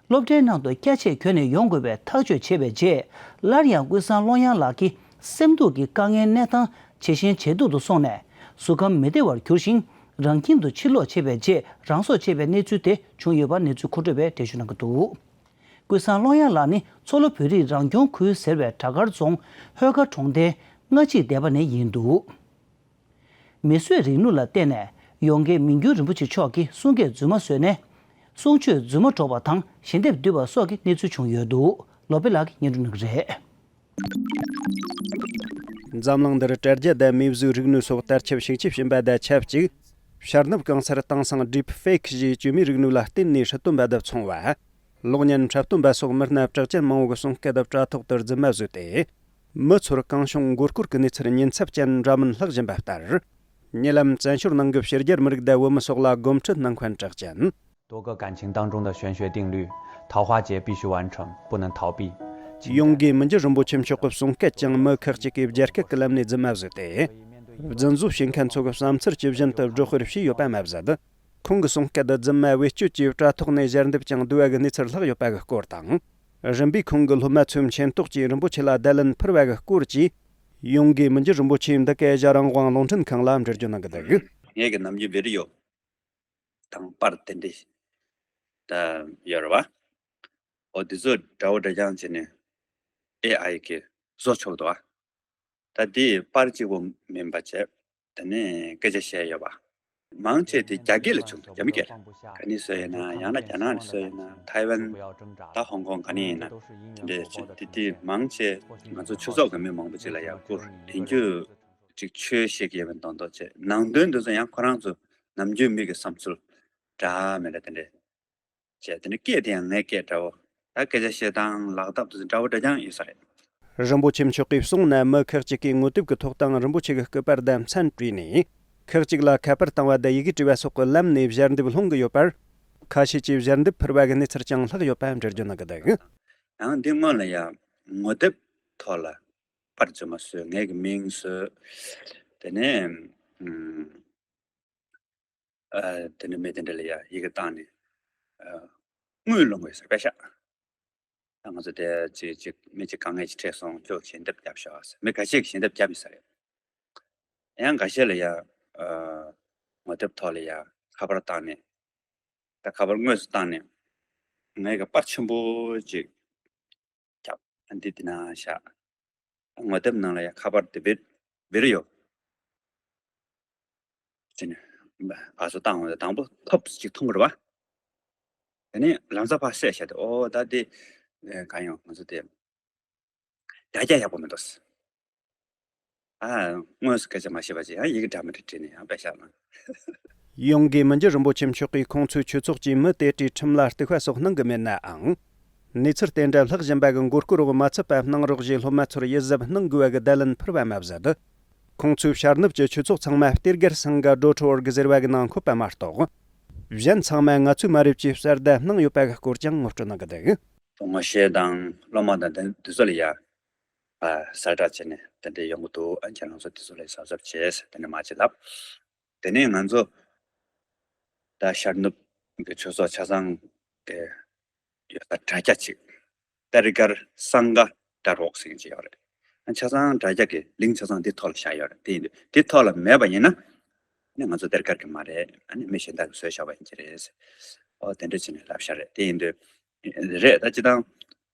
སློབ་གྲྭའི་ནང་དུ་སྐྱ་ཆས་གྱོན་ནས་ཡོང་དགོས་པའི་ཐག་གཅོད་བྱས་པའི་རྗེས། སླར་ཡང་ཀུན་བཟང་ཀློང་དབྱངས་ལགས་ཀྱི་སེམས་སྡུག་གི་དཀའ་ངལ་གནས་སྟངས་ཇེ་ཞན་ཇེ་སྡུག་ཏུ་སོང་ནས། གཟུགས་ཁམས་མི་བདེ་བར་གྱུར་ཞིང་། རང་ཁྱིམ་དུ་ཕྱིར་ལོག་བྱས་པའི་རྗེས་རང་སྲོག་བཅད་པའི་གནས་ཚུལ་དེ་བྱུང་ཡོད་པ་གནས་ཚུལ་མཁོ་སྤྲོད་པས་འགྲེལ་བརྗོད་གནང་གི་འདུག་ཀུན་བཟང་ཀློང་དབྱངས་ལགས་ནི་མཚོ་ལྷོ་བོད་རིགས་རང་སྐྱོང་ཁུལ་ཟེར་བའི་བྲག་དཀར་རྫོང་ལྷོ་ཁ་གྲོང་རྡལ་ལྔ་གཅིག་སྡེ་པ་ནས་ཡིན་འདུག་མི་གསོད་རིག་ནུས་ལ་བརྟེན་ནས་ཡོངས་དགེ་མི་འགྱུར་རིན་པོ་ཆེ་མཆོག་གིས་གསུང་སྐད་རྫུན་མ་བཟོས་ནས། གསུང་ཆོས་རྫུན་མ་སྒྲོག་པ་དང་ཞལ་འདེབས་བསྡུས་པ་སོགས་ཀྱི་གནས་ཚུལ་བྱུང་ཡོད་འདུག་ལོ་པཎ་ལགས་ཀྱིས་སྙན་སྒྲོན་གནང་གི་རེད། འཛམ་གླིང་འདིར་དྲ་རྒྱ་དང་མིའུ་གཟུགས་རིག་ནུས་སོགས་དར་ཁྱབ་ཤུགས་ཆེ་ཕྱིན་པ་དང་ཆབས་ཅིག་ཤར་ནུབ་གང་སར་དེང་སང་Deepfake་ཞེས་བཅོས་མའི་རིག་ནུས་ལ་བརྟེན་ནས་སྲིད་དོན་པ་དང་ཚོང་བ། གློག་བརྙན་འཁྲབ་སྟོན་པ་སོགས་མི་སྣ་གྲགས་ཅན་མང་བོ་གི་གསུང་སྐད་དྲ་ཐོག་ཏུ་རྫུན་མ་བཟོས་ཏེ། མི་ཚོར་གང་བྱུང་མགོ་སྐོར་གྱི་གནས་ཚུལ་ཉེན་ཚབས་ཅན་འདྲ་མིན་ལྷག་བཞིན་པ་ལྟར། ཉེ་ལམ་བཙན་བྱོལ་ནང་གི་ཕྱི་རྒྱལ་མི་རིགས་དང་བོད་མི་སོགས་ལ་དགོངས་ཁྲེལ་གནང་མཁན་གྲགས་ཅན། 多个感情当中的玄学定律，桃花劫必须完成，不能逃避。 ཡོངས་དགེ་མི་འགྱུར་རིན་པོ་ཆེ་མཆོག་གི་གསུང་སྐད་ཀྱང་མི་ཁག་ཅིག་གིས་རྒྱ་སྐད་ཀྱི་ལམ་ནས་རྫུན་མ་བཟོས་ཏེ། རྫུན་བཟོ་བྱེད་མཁན་ཚོ་གི་བསམ་ཚུལ་ཇི་བཞིན་དུ་སྒྲོག་སྤེལ་བྱས་ཡོད་པ་མ་ཟད། ཁོང་གི་གསུང་སྐད་རྫུན་མ་བེད་སྤྱོད་ཀྱིས་དྲ་ཐོག་ནས་ཞལ་འདེབས་ཀྱང་བསྡུ་བ་གི་གནས་ཚུལ་ལྷག་ཡོད་པ་གི་སྐོར་དང་། རིམ་པས་ཁོང་གི་སློབ་མ་ཚོའི་མཆན་ཐོག་ཅིག་རིན་པོ་ཆེ་ལ་བརྡ་ལན་ཕུལ་བ་གི་སྐོར་གྱིས། ཡོངས་དགེ་མི་འགྱུར་རིན་པོ་ཆེས་འདི་གའི་ཨེ་ཤ་ཡ་རང་དབང་རླུང་འཕྲིན་ཁང་ལ་འགྲེལ་བརྗོད་གནང་གི་འདུག་ངེད་ཀྱི་ནམ་རྒྱུན་བི་ཌི་ཡོ་དང་པར་དེ་འདྲ་ད་ཡོད་རེད་བ། འོ་དེ་ཚོ་འདྲ་བོ་འདྲ་རྐྱང་བྱས་ནས་ཨེ་ཨའི་གིས་བཟོ་ཆོག་འདུག་བ། ད་དེ་པར་གཅིག་པོ་མིན་པ་བྱས། དེ་ནས་སྐད་ཆ་བཤད་ཡོད་པ། མང་ཆེ་དེ་རྒྱ་སྐད་ལ་བྱུང་འདུག་རྒྱ་མི་སྐད། ག་ནས་བཟོས་ཡོད་ན་ཡང་ན་རྒྱ་ནག་ནས་བཟོས་ཡོད་ན་ཐའེ་ཝན། ད་ཧོང་ཀོང་ག་ནས་ཡིན་ན། དེ་འདྲས་བྱུང་དེ་དེ་མང་ཆེ་ང་ཚོ་ཆོས་ཚོགས་ཀྱི་མི་མང་པོ་ཅིག་ལ་ཡང་བསྐུར་ཡིན་རྒྱུ། ཅིག་ཆོས་བཤད་ཀྱི་ཡོད་པའི་མདོག་མདོག་བྱས་ནང་དོན་འདི་ཚོ་ཡང་ཁོ་རང་ཚོ་ནམ་རྒྱུན་མི་གི་བསམ་ཚུལ་འདྲ་མི་འདྲ་དེ་འདྲས། བྱས་དེ་ནི་སྐད་དེ་ཡང་ངའི་སྐད་འདྲ་བོ། ད་སྐད་ཆ་བཤད་སྟངས་ལག་ཐབས་དེ་ཚོ་འདྲ་བོ་འདྲ་རྐྱང་ཡོད་ས་རེད། རིན་པོ་ཆེ་མཆོག་གིས་གསུངས་ན་མི་ཁག་ཅིག་གིས་ངོ་དེབ་ཀྱི་ཐོག་དང་རིན་པོ་ཆེ་གི་སྐུ་པར་དང་མཚན་བྲིས་ནས། ཁག་ཅིག་ལ་ཁ་པར་བཏང་བ་དང་ཡི་གེ་བྲིས་པ་སོགས་ཀྱི་ལམ་ནས་ཞལ་འདེབས་སློང་གི་ཡོད་པར། ཁ་ཤས་ཀྱིས་ཞལ་འདེབས་ཕུལ་བ་གི་གནས་ཚུལ་ཀྱང་ལྷག་ཡོད་པ་འགྲེལ་བརྗོད་གནང་གི་འདུག་ཡང་འདི་སྔོན་ལ་ཡང་ངོ་དེབ་ཐོག་ལ་པར་རྫུན་མ་བཟོས་ངའི་གི་མིང་བཟོས། དེ་ནས་ཨམ། ཨ། དེ་འདྲ་མི་དེ་འདྲ་ལ་ཡ་ཡི་གེ་བཏང་ནས། ཨ། དངུལ་སློང་དགོས་ཟེར་པད་ཤག་ད་ང་ཚོ་དེ་ཅིག་ཅིག་མི་གཅིག་དཀའ་ངལ་ཅིག་འཕྲད་སོང་ཁྱོད་ཞལ་འདེབས་བརྒྱབ་ཤོག་ཟེར་མི་འགའ་ཤས་ཀྱིས་ཞལ་འདེབས་བརྒྱབ་ཡོད་ས་རེད། ཡང་འགའ་ཤས་ལ་ཡ། ཨ། ངོ་དེབ་ཐོག་ལ་ཡ་ཁ་པར་བཏང་ནས། ད་ཁ་པར་དངོས་སུ་བཏང་ནས། ངའི་གི་པར་ཆེན་པོ་ཅིག་བརྒྱབ། ཨ། འདི་འདི་ན་བཞག་ངོ་དེབ་ནང་ལ་ཡང་ཁ་པར་དེ་བི་བི་ཌི་ཡོ་ཅི་ནས་ཕར་ཚུར་བཏང་བ་དང་པོ་ཐོབ་ཅིག་མཐོང་གི་རེད་བ། དེ་ནས་ལམ་སང་ཕར་བསད་བཞག་སྟེ། ཨོ་ད་དེ་གང་ཡོང་ང་ཚོ་དེ་ཡར་རྒྱས་ཡག་པོ་མི་འདུག་ཨ། དངོས་སུ་སྐད་ཆ་མ་བཤད་པ་ཅིག་ཡང་ཡི་གེ་འདྲ་མི་འདྲ་བྲིས་ནས་ཡང་དཔེ་བཞག་ན། ཡོངས་དགེ་མི་འགྱུར་རིན་པོ་ཆེ་མཆོག་གིས་ཁོང་ཚོའི་ཆོས་ཚོགས་ཀྱིས་མི་དེ་གའི་ཁྲིམས་ལ་གཏུག་པ་སོགས་གནང་གི་མེད་ནའང་། གནས་ཚུལ་དེ་འདྲ་ལྷག་བཞིན་པ་གི་མགོ་སྐོར་འོག་མ་ཚུད་པ་གནང་རོགས་ཞེས་སློབ་མ་ཚོར་ཡིད་གཟབ་གནང་དགོས་པ་གི་བརྡ་ལན་ཕུལ་བ་མ་ཟད། ཁོང་ཚོས་ཤར་ནུབ་ཀྱི་ཆོས་ཚོགས་ཚང་མ་ལྟེ་སྒར་སང་ག་ཌོ་ཊི་ཨོ་རི་གི་ཟེར་བ་གི་ནང་འཁོད་པ་མ་གཏོགས། གཞན་ཚང་མ་ང་ཚོའི་མ་རེད་ཅེས་གསལ་བརྡ་གནང་ཡོད་པ་གི་སྐོར་ཀྱང་ངོ་སྤྲོད་གནང་གི་འདུག་ངོ་ཤེས་དང་སློབ་མ་དང་དེ་དེ་ཚོ་ལ་ཡ་ཨ་གསལ་བསྒྲགས་བྱས་ནས་དེ་འདྲ་ཡོང་གི་འདུག་ཨ་ཁྱེད་རང་ཚོ་དེ་ཚོ་ལ་གཟབ་གཟབ་བྱས་དེ་ནས་མ་བྱེད་ལབ། དེ་ནས་ང་ཚོ་ད་ཤར་ནུབ་ཀྱི་ཆོས་ཚོགས་ཆ་ཚང་དེ་ཡོད་ས་དྲ་རྒྱ་ཅིག་ཏེ་རི་ཀར་སང་ག་ཌོ་ཊི་ཨོ་རི་ཟེར་མཁན་ཅིག་ཡོད་རེད། ཆ་ཚང་དྲ་རྒྱ་གི་ལིང་ཆ་ཚང་འདི་ཐོག་ལ་བཞག་ཡོད་རེད། དེ་ཡིན་དུས་འདི་ཐོག་ལ་མེད་པ་ཡིན་ན་ཨ་ནི་ང་ཚོ་ཏེ་རི་ཀར་གི་མ་རེད། ཨ་ནི་མི་གཞན་དག་གིས་བཟོས་བཞག་པ་ཡིན་གྱི་རེད། ཨོ་དེ་འདྲ་བྱས་ནས་ལབ་བཞག་རེད། དེ་ཡིན་དུས་རེད། ད་སྤྱིར་བཏང་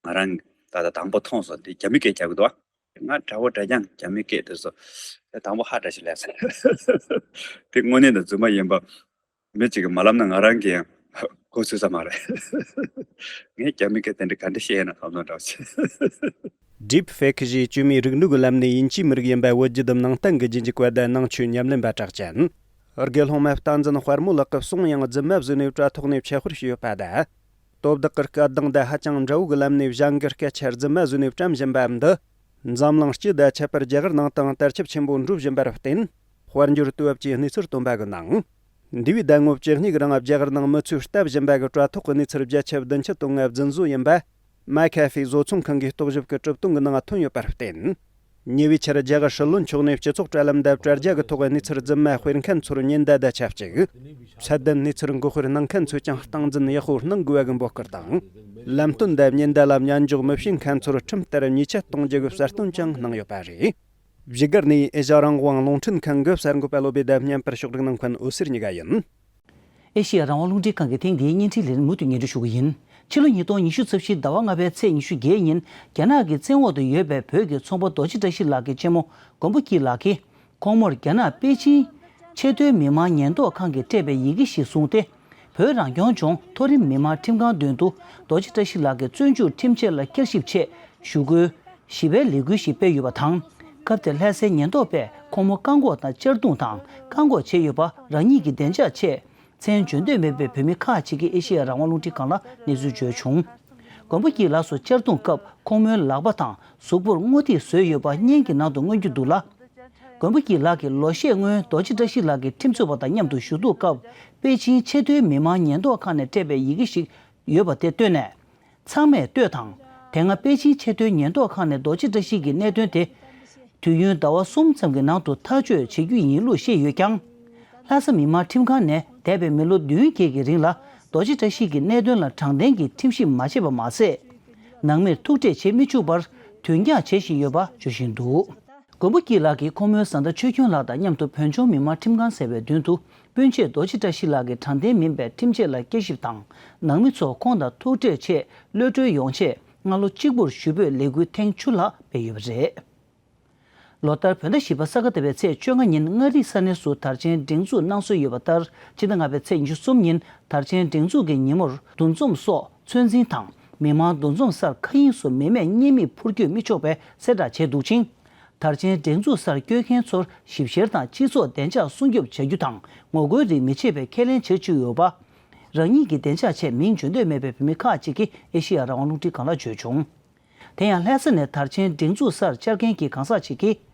ང་རང་ད་ལྟ་དང་པོ་མཐོང་སོང་། འདི་རྒྱ་མི་སྐད་རྒྱག་གི་འདུག་ང་དགྲ་བོ་དགྲ་རྐྱང་རྒྱ་མི་སྐད་དེ་ཚོ་དང་པོ་ཧ་འདྲ་ཞིག་ལས་སོང་། དེ་དངོས་གནས་དང་རྫུན་མ་ཡིན་པ་མི་གཅིག་གིས་མ་ལབ་ན་ང་རང་གིས་ཡང་གོ་ཚོད་ས་མ་རེད། ངས་རྒྱ་མི་སྐད་དེ་འདྲ་ག་འདྲ་བཤད་ཡོད་ན་ཁམས་ཚང་འདྲ་བོ་ཆེ། ཌིབ་ཕེག་ཞེས་བཅོས་མའི་རིག་ནུས་ཀྱི་ལམ་ནས་དབྱིན་ཇིའི་མི་རིགས་ཡིན་པ་བོད་བརྒྱུད་དུ་ནང་བསྟན་གྱི་རྗེས་འཇུག་པ་དང་ནང་ཆོས་ཉམས་ལེན་པ་གྲགས་ཅན། དགེ་སློང་མ་བསྟན་འཛིན་དཔལ་མོ་ལགས་ཀྱི་གསུང་ཡང་རྫུན་མ་བཟོས་ནས་དྲ་ཐོག་ནས་ཕྱག་དཔེ་ཞུས་ཡོད་པ་དང་། དོ་བདག་གི་སྐད་གདངས་དང་ཧ་ཅང་འདྲ་བོ་གི་ལམ་ནས་ཞང་གི་སྐད་ཆ་རྫུན་མ་བཟོས་ནས་བཀྲམ་བཞིན་པའམ་འདི། འཛམ་གླིང་སྤྱི་དང་ཁྱད་པར་རྒྱ་གར་ནང་དང་དར་ཁྱབ་ཆེན་པོ་འགྲོ་བཞིན་པར་བརྟེན། དཔལ་འབྱོར་དུས་བབ་ཀྱིས་གནས་ཚུལ་སྟོན་པ་གི་ནང་། འདས་པའི་ཟླ་ངོ་བཅུ་གཉིས་ཀྱི་རིང་རྒྱ་གར་ནང་མི་ཚོས་ལྟ་བཞིན་པ་གི་དྲ་ཐོག་གི་གནས་ཚུལ་བརྒྱ་ཆ་བདུན་ཅུ་དོན་ལྔ་རྫུན་བཟོ་ཡིན་པ། མ་ཁ་ཧྥེ་བཟོ་ཚོང་ཁང་གི་རྟོག་ཞིབ་ཀྱི་གྲུབ་དོན་གྱི་ནང་ཐོན་ཡོད་པར་བརྟེན། ཉེ་བའི་ཆར་རྒྱ་གར་སྲིད་བློན་མཆོག་ནས་སྤྱི་ཚོགས་དྲ་ལམ་དང་དྲ་རྒྱ་གི་ཐོག་གནས་ཚུལ་རྫུན་མ་སྤེལ་མཁན་ཚོར་ཉེན་བརྡ་དང་ཆབས་ཅིག་ཚད་ལྡན་གནས་ཚུལ་འགོད་སྤེལ་གནང་མཁན་ཚོས་ཀྱང་སྟངས་འཛིན་ཡག་པོ་གནང་དགོས་པ་གི་འབོད་སྐུལ་དང་། ལམ་སྟོན་དང་ཉེན་བརྡ་ལ་ཉན་འཇོག་མི་བྱེད་མཁན་ཚོར་ཁྲིམས་ལྟར་ཉེས་ཆད་གཏོང་རྒྱུ་གི་གསལ་སྟོན་ཀྱང་གནང་ཡོད་པ་རེད། བཞུགས་སྒར་ནས་ཨེ་ཤ་ཡ་རང་དབང་རླུང་འཕྲིན་ཁང་གི་གསར་འགོད་པ་བློ་བྷེ་དང་བརྙན་པར་ཕྱོགས་སྒྲིག་གནང་མཁན་འོད་ཟེར་གཉིས་ཀ་ཡིན། ཨེ་ཤེ་ཡ་རང་དབང་རླུང་འཕྲིན་ཁང་གི་ཐེངས་འདིའི་བརྙན་འཕྲིན་ལས་རིམ་མུ་མཐུད་སྙན་སྒྲོན་ཞུ་གི་ཡིན། ཕྱི་ལོ་ཉིས་སྟོང་ཉི་ཤུ་རྩ་བཞི་ཟླ་བ་ལྔ་པའི་ཚེས་ཉི་ཤུ་བརྒྱད་ཉིན་རྒྱ་ནག་གི་བཙན་འོག་ཏུ་ཡོད་པའི་བོད་ཀྱི་ཚོང་པ་རྡོ་རྗེ་བཀྲ་ཤིས་ལགས་ཀྱི་གཅེན་མོ་མགོན་པོ་སྐྱིད་ལགས་ཀྱིས། ཁོང་མོར་རྒྱ་ནག་པེ་ཅིང་ཆེས་མཐོའི་མི་དམངས་ཉེན་རྟོག་ཁང་གིས་སྤྲད་པའི་ཡི་གེ་ཞིག་བཟུང་སྟེ། བོད་རང་སྐྱོང་ལྗོངས་མཐོ་རིམ་མི་དམངས་ཁྲིམས་ཁང་མདུན་དུ་རྡོ་རྗེ་བཀྲ་ཤིས་ལགས་ཀྱི་བཙོན་འཇུག་ཁྲིམས་ཆད་ལ་བསྐྱར་ཞིབ་ཆེད་ཞུ་སྐུལ་ཞི་བའི་ལས་འགུལ་ཞིག་སྤེལ་ཡོད་པ་དང་། སྐབས་དེར་ལྷ་སའི་ཉེན་རྟོག་པས་ཁོང་མོ་བཀག་འགོག་དང་གཅར་རྡུང་དང་བཀག་འགོག་བྱས་ཡོད་པ་རང་ཉིད་ཀྱི་བདེ་འཇགས་ཆེད། མཚན་བརྗོད་འདོད་མེད་པའི་བོད་མི་ཁག་ཅིག་གིས་ཨེ་ཤེ་ཡ་རང་དབང་རླུང་འཕྲིན་ཁང་ལ་གནས་ཚུལ་བརྗོད་བྱུང་། མགོན་པོ་སྐྱིད་ལགས་སུ་གཅར་རྡུང་སྐབས་ཁོང་མོའི་ལག་པ་དང་གཟུགས་པོར་རྔུལ་ཐིགས་བཟོས་ཡོད་པ་བརྙན་གྱི་ནང་དུ་མངོན་རྒྱུ་འདུག་ལ། མགོན་པོ་སྐྱིད་ལགས་ཀྱིས་ལོ་ཤས་སྔོན་རྡོ་རྗེ་བཀྲ་ཤིས་ལགས་ཀྱི་ཁྲིམས་རྩོད་པ་དང་མཉམ་དུ་བཞུགས་ཐོག་སྐབས་པེ་ཅིང་ཆེས་མཐོའི་མི་དམངས་ཉེན་རྟོག་ཁང་ནས་སྤྲད་པའི་ཡི་གེ་ཞིག་ཡོད་པ་དེ་བཏོན་ནས། ཚང་མས་ལྟོས་དང་། དེ་སྔ་པེ་ཅིང་ཆེས་མཐོའི་ཉེན་རྟོག་ཁང་ནས་རྡོ་རྗེ་བཀྲ་ཤིས་ཀྱི་གནད་དོན་དེ། དུས་ཡུན་ཟླ་བ་གསུམ་ཙམ་གྱི་ནང་དུ་ཐག་གཅོད་བྱེད་རྒྱུ་ཡིན་ལུགས་བཤད་ཡོད་ཀྱང་། ལྷ་ས་མི་དམངས་ཁྲིམས་ཁང་ནས་འདས་པའི་མི་ལོ་བདུན་བརྒྱད་ཀྱི་རིང་ལ་རྡོ་རྗེ་བཀྲ་ཤིས་ཀྱི་གནད་དོན་ལ་དྲང་བདེན་གྱི་ཁྲིམས་ཞིབ་མ་བྱས་པ་མ་ཟད། ནང་མིར་ཐུག་འཕྲད་བྱེད་མི་བཅུག་པར་དུས་འགྱངས་བྱེད་བཞིན་ཡོད་པ་བརྗོད་བཞིན་འདུག་མགོན་པོ་སྐྱིད་ལགས་ཀྱིས་ཁོ་མོའི་བཟའ་ཟླ་ཆོས་སྐྱོང་ལགས་དང་མཉམ་དུ་བོད་ལྗོངས་མི་དམངས་ཁྲིམས་ཁང་ཟེར་བའི་མདུན་དུ་སྤུན་མཆེད་རྡོ་རྗེ་བཀྲ་ཤིས་ལགས་ཀྱི་དྲང་བདེན་མིན་པའི་ཁྲིམས་ཆད་ལ་བསྐྱར་ཞིབ་དང་། ནང་མི་ཚོ་ཁོང་དང་ཐུག་འཕྲད་ཆེད་གློད་གྲོལ་ཡོང་ཆེད་སྔ་ལོ་གཅིག་པུར་ཞུ་འབོད་ལས་འགུལ་ཐེངས་བཅུ་ལྷག་སྤེལ་ཡོད་པ་རེད། ལོ་ལྟར་བོད་ཟླ་བཞི་པ་ས་ག་ཟླ་བའི་ཚེས་བཅོ་ལྔ་ཉིན་མངའ་རིས་ས་གནས་སུ་དར་ཆེན་སྒྲེང་འཛུགས་གནང་སྲོལ་ཡོད་པ་ལྟར། ཕྱི་ཟླ་ལྔ་པའི་ཚེས་ཉི་ཤུ་གསུམ་ཉིན་དར་ཆེན་སྒྲེང་འཛུགས་ཀྱི་ཉིན་མོར་འདུ་འཛོམས་སོགས་ཚོད་འཛིན་དང་། མི་མང་འདུ་འཛོམས་སར་མཁའ་དབྱིངས་སུ་མི་མེད་མཉེན་མིག་འཕུར་སྐྱོད་མི་ཆོག་པའི་གསལ་བསྒྲགས་བྱས་འདུག་ཅིང་། དར་ཆེན་སྒྲེང་འཛུགས་སར་བསྐྱོད་མཁན་ཚོར་ཞིབ་བཤེར་དང་སྤྱི་ཚོགས་བདེ་འཇགས་སྲུང་སྐྱོབ་བྱ་རྒྱུ་དང་ངོ་རྒོལ་རིགས་མི་བྱེད་པའི་ཁས་ལེན་བྱེད་བཅུག་ཡོད་པ། རང་ཉིད་ཀྱི་བདེ་འཇགས་ཆེད་མིང་བརྗོད་འདོད་མེད་པའི་བོད་མི་ཁག་ཅིག་གིས་ཨེ་ཤེ་ཡ་རང་དབང་རླུང་འཕྲིན་ཁང་ལ་བརྗོད་བྱུང་། དེ་ཡང་ལྷ་ས་ནས་དར་ཆེན་སྒྲེང་འཛུགས་སར་བཅར་མཁན་གྱི་གང་ཟག་ཅིག་གིས།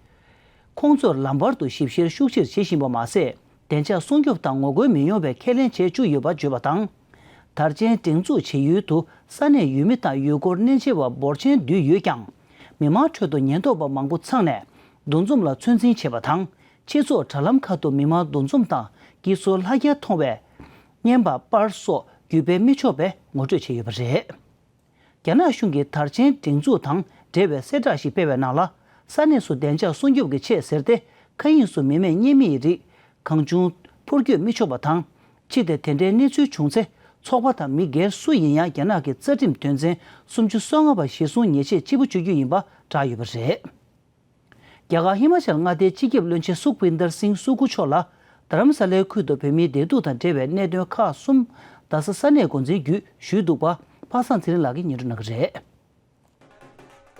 ཁོང་ཚོར་ལམ་བར་དུ་ཞིབ་བཤེར་ཤུགས་ཆེར་བྱེད་བཞིན་པ་མ་ཟད། བདེ་འཇགས་སྲུང་སྐྱོབ་དང་ངོ་རྒོལ་མི་ཡོང་བའི་ཁས་ལེན་བྱས་བཅུག་ཡོད་པ་བརྗོད་པ་དང་། དར་ཆེན་སྒྲེང་འཛུགས་བྱེད་ཡུལ་དུ་ས་གནས་ཡུལ་མི་དང་ཡུལ་སྐོར་གནས་མཇལ་བ་འབོར་ཆེན་འདུས་ཡོད་ཀྱང་། མི་མང་ཁྲོད་དུ་ཉེན་རྟོག་པ་མང་པོ་འཚང་ནས་འདུ་འཛོམས་ལ་ཚོད་འཛིན་བྱེད་པ་དང་། སྤྱི་ཚོགས་དྲ་ལམ་ཁག་ཏུ་མི་མང་འདུ་འཛོམས་དང་དཀྱིལ་སྲོལ་ལྷག་རྒྱ་མཐོང་བའི་བརྙན་པར་པར་སོགས་བརྒྱུད་སྤེལ་མི་ཆོག་པའི་ངོ་སྤྲོད་བྱས་ཡོད་པ་རེད། རྒྱ་ནག་གཞུང་གིས་དར་ཆེན་སྒྲེང་འཛུགས་དང་འབྲེལ་བའི་གསལ་བསྒྲགས་ཤིག་སྤེལ་བའི་ནང་ལ། ས་གནས་སུ་བདེ་འཇགས་སྲུང་སྐྱོབ་ཀྱི་ཆེད་ཟེར་ཏེ། མཁའ་དབྱིངས་སུ་མི་མེད་མཉེན་མིའི་རིགས་གང་བྱུང་འཕུར་སྐྱོད་མི་ཆོག་པ་དང་། ཕྱི་དེ་དེ་འདྲའི་གནས་ཚུལ་བྱུང་ཚེ། ཚོགས་པ་དང་མི་སྒེར་སུ་ཡིན་ཡང་རྒྱ་ནག་གི་རྩ་ཁྲིམས་དོན་ཚན་སུམ་ཅུ་སོ་ལྔ་པ་གཞིར་བཟུང་ཉེས་ཆད་ལྕི་པོ་གཅོད་རྒྱུ་ཡིན་པ་བསྒྲགས་ཡོད་པ་རེད། རྒྱ་གར་ཧི་མ་ཅལ་མངའ་སྡེའི་སྤྱི་ཁྱབ་བློན་ཆེན་སུཁ་བིན་དར་སིང་སུ་ཁུ་མཆོག་ལ། རྡ་རམ་ས་ལའི་ཁུལ་དུ་བོད་མིའི་བདེ་སྡུག་དང་འབྲེལ་བའི་གནད་དོན་ཁག་གསུམ། རྡ་ས་ས་གནས་འགོ་འཛིན་བརྒྱུད་ཞུས་འདུག་པ། པ་སངས་ཚེ་རིང་ལགས་ཀྱིས་སྙན་སྒྲོན་གནང་གི་རེད།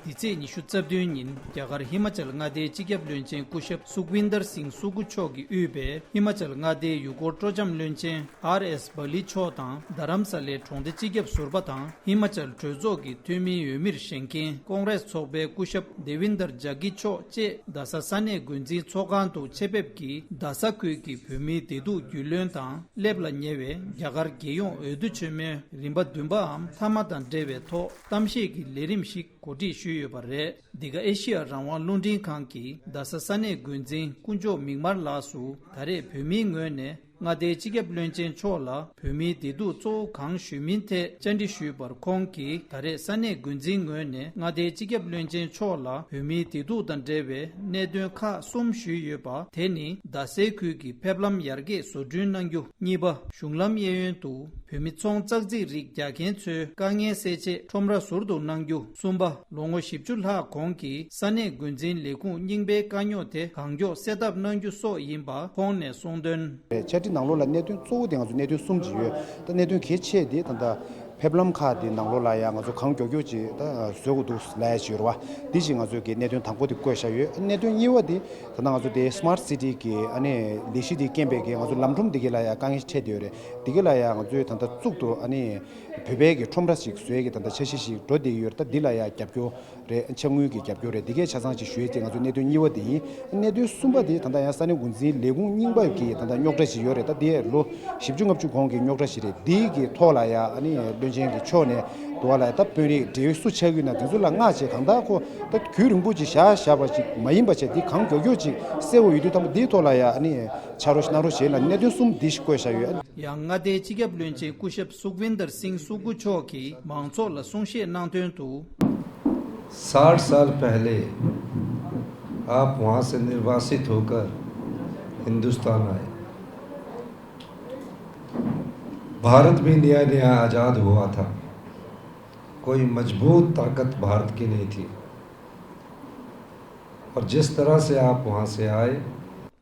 འདི་ཚེས་ཉི་ཤུ་རྩ་བདུན་ཉིན་རྒྱ་གར་ཧི་མ་ཅལ་མངའ་སྡེའི་སྤྱི་ཁྱབ་བློན་ཆེན་སྐུ་ཞབས་སུག་ཝིན་དར་སིང་སུ་ཀུ་མཆོག་གིས་དབུས་པའི་ཧི་མ་ཅལ་མངའ་སྡེའི་ཡུལ་སྐོར་སྤྲོ་འཆམ་བློན་ཆེན་ཨར་ཨེས་བྷ་ལི་མཆོག་དང་། རྡ་རམ་ས་ལའི་གྲོང་སྡེ་སྤྱི་ཁྱབ་ཟུར་པ་དང་། ཧི་མ་ཅལ་གྲོས་ཚོགས་ཀྱི་འཐུས་མིའི་འོས་མིར་བཞེངས་མཁན་ཀོང་རེས་ཚོགས་པའི་སྐུ་ཞབས་དེ་ཝིན་དར་ཇ་ཀི་མཆོག་བཅས་རྡ་ས་ས་གནས་འགོ་འཛིན་ཚོགས་ཁང་དུ་ཆེད་ཕེབས་ཀྱིས་རྡ་ས་ཁུལ་གྱི་བོད་མིའི་བདེ་སྡུག་རྒྱུས་ལོན་དང་། སླེབས་ལ་ཉེ་བའི་རྒྱ་གར་རྒྱལ་ཡོངས་འོས་བསྡུ་ཆེན་མོའི་རིམ་པ་བདུན་པའམ་མཐའ་མ་དང་འབྲེལ་བའི་ཐོག་གཏམ་བཤད་ཀྱི་ལས་རིམ་ཞིག་གོ་སྒྲིག་ཞུས་ཡོད་པ་རེད། འདི་ག་ཨེ་ཤི་ཡ་རང་དབང་རླུང་འཕྲིན་ཁང་གིས་རྡ་ས་ས་གནས་འགོ་འཛིན་དཀོན་མཆོག་མིག་དམར་ལགས་སུ་ད་རེས་བོད་མིའི་ངོས་ནས་མངའ་སྡེའི་སྤྱི་ཁྱབ་བློན་ཆེན་མཆོག་ལ་བོད་མིའི་བདེ་སྡུག་གཙོ་བོ་གང་ཞུས་མིན་ཐད་བཅར་འདྲི་ཞུས་པར། ཁོང་གིས་ད་རེས་ས་གནས་འགོ་འཛིན་ངོས་ནས་མངའ་སྡེའི་སྤྱི་ཁྱབ་བློན་ཆེན་མཆོག་ལ་བོད་མིའི་བདེ་སྡུག་དང་འབྲེལ་བའི་གནད་དོན་ཁག་གསུམ་ཞུས་ཡོད་པ། དེ་ནི་རྡ་སའི་ཁུལ་གྱི་ཕེབས་ལམ་ཡར་རྒྱས་བཟོ་སྐྲུན་གནང་རྒྱུ། གཉིས་པ། གཞུང་ལམ་གཡས་གཡོན་དུ་བོད་མི་ཚོང་ཙག་ཙིག་རིགས་རྒྱག་མཁན་ཚོའི་དཀའ་ངལ་སེལ་ཆེད་ཁྲོམ་ར་ཟུར་དུ་གནང་རྒྱུ། གསུམ་པ། ལོ་ངོ་བཞི་བཅུ་ལྷག་གོང་གི་ས་གནས་འགོ་འཛིན་ལས་ཁུངས་རྙིང་པའི་དཀའ་རྙོག་དེ་གང་མགྱོགས་སེལ་ཐབས་གནང་རྒྱུ་སོགས་ཡིན་པ་ཁོང་ནས་གསུངས་དོན། ཕྱག་བྲིས་ནང་ལོགས་ལ་གནད་དོན་གཙོ་བོ་དེ་ང་ཚོ་གནད་དོན་གསུམ་ཅིག་ཡོད། ད་གནད་དོན་གལ་ཆེ་དེ་ད་ལྟ་ཕེབས་ལམ་ཁག་དེ་ནང་ལོགས་ལ་ཡང་ང་ཚོ་གང་མགྱོགས་མགྱོགས་ཅིག་ད་བཟོ་དགོས་འདུག་ལབ་ཡ་ཅིག་ཡོད་རེད་བ། འདི་ཅིག་ང་ཚོ་གི་གནད་དོན་དང་པོ་དེ་བཀོད་བཞག་ཡོད། གནད་དོན་གཉིས་པ་དེ་ད་ལྟ་ང་ཚོ་དེ་སི་མཱར་ཊི་སི་ཊི་གི་ཨ་ནི་ལས་གཞི་དེ་རྐྱེན་པས་གི་ང་ཚོ་ལམ་ཁྲོམ་དེ་གི་ལ་ཡང་དཀའ་ངལ་འཕྲད་བསྡད་ཡོད་རེད། དེ་གི་ལ་ཡང་ང་ཚོས་ད་ལྟ་གཙུག་ཏུ་ཨ་ནི་བོད་པའི་གི་ཁྲོམ་ར་ཞིག་བཟོ་ཡས་ཀྱི་ད་ལྟ་འཆར་གཞི་ཞིག་འགྲོ་བསྡད་ཡོད་རེད། ད་འདི་ལ་ཡང་རྒྱབ་སྐྱོར་རེད། ཕྱག་དངུལ་གྱི་རྒྱབ་སྐྱོར་རེད། འདི་གས་ཆ་ཚང་ཅིག་ཞུ་ཡས་དེ་ང་ཚོ་གནད་དོན་གཉིས་པ་དེ་ཡིན། གནད་དོན་གསུམ་པ་དེ་ད་ལྟ་ཡང་ས་གནས་འགོ་འཛིན་ལས་ཁུངས་རྙིང་པ་གི་ད་ལྟ་རྙོག་དྲ་ཞིག་ཡོད་རེད། ད་དེ་ལོ་བཞི་བཅུ་ལྔ་བཅུ་གོང་གི་རྙོག་དྲ་ཞིག་རེད། འདི་གི་ཐོག་ལ་ཡང་ཨ་ནི་བློན་ཆེན་གྱི་ཕྱོགས་ནས་དུ་བ་ལ་ཡང་ད་དཔོན་རིགས་འབྲེལ་ཡོད་སུ་ཆགས་ཀྱི་ཡོད་ན་དེ་ཚོ་ལ་མངགས་བྱས་གང་ལྟར་ཁོ་ད་རྒྱུན་རིང་པོ་ཅིག་བཞག་བཞག་པ་ཅིག་མ་ཡིན་པ་བྱས་འདི་གང་མགྱོགས་མགྱོགས་ཅིག་སེལ་དགོས་ཡོད་དུས་ཐ་མ་འདིའི་ཐོག་ལ་ཡང་ཨ་ནི་ཕྱག་རོགས་གནང་རོགས་བྱས་ལ་གནད་དོན་གསུམ་འདི་ཞིག་བཀོད་བཞག་ཡོད། ཡང་མངའ་སྡེའི་སྤྱི་ཁྱབ་བློན་ཆེན་སྐུ་ཞབས་སུག་ཝིན་དར་སིང་སུ་ཀུ་མཆོག་གིས་མང་ཚོགས་ལ་གསུང་བཤད་གནང་དོན་དུ། साठ साल पहले आप वहां से निर्वासित होकर हिंदुस्तान आए। भारत भी नया नया आजाद हुआ था। कोई मजबूत ताकत भारत की नहीं थी। और जिस तरह से आप वहां से आए,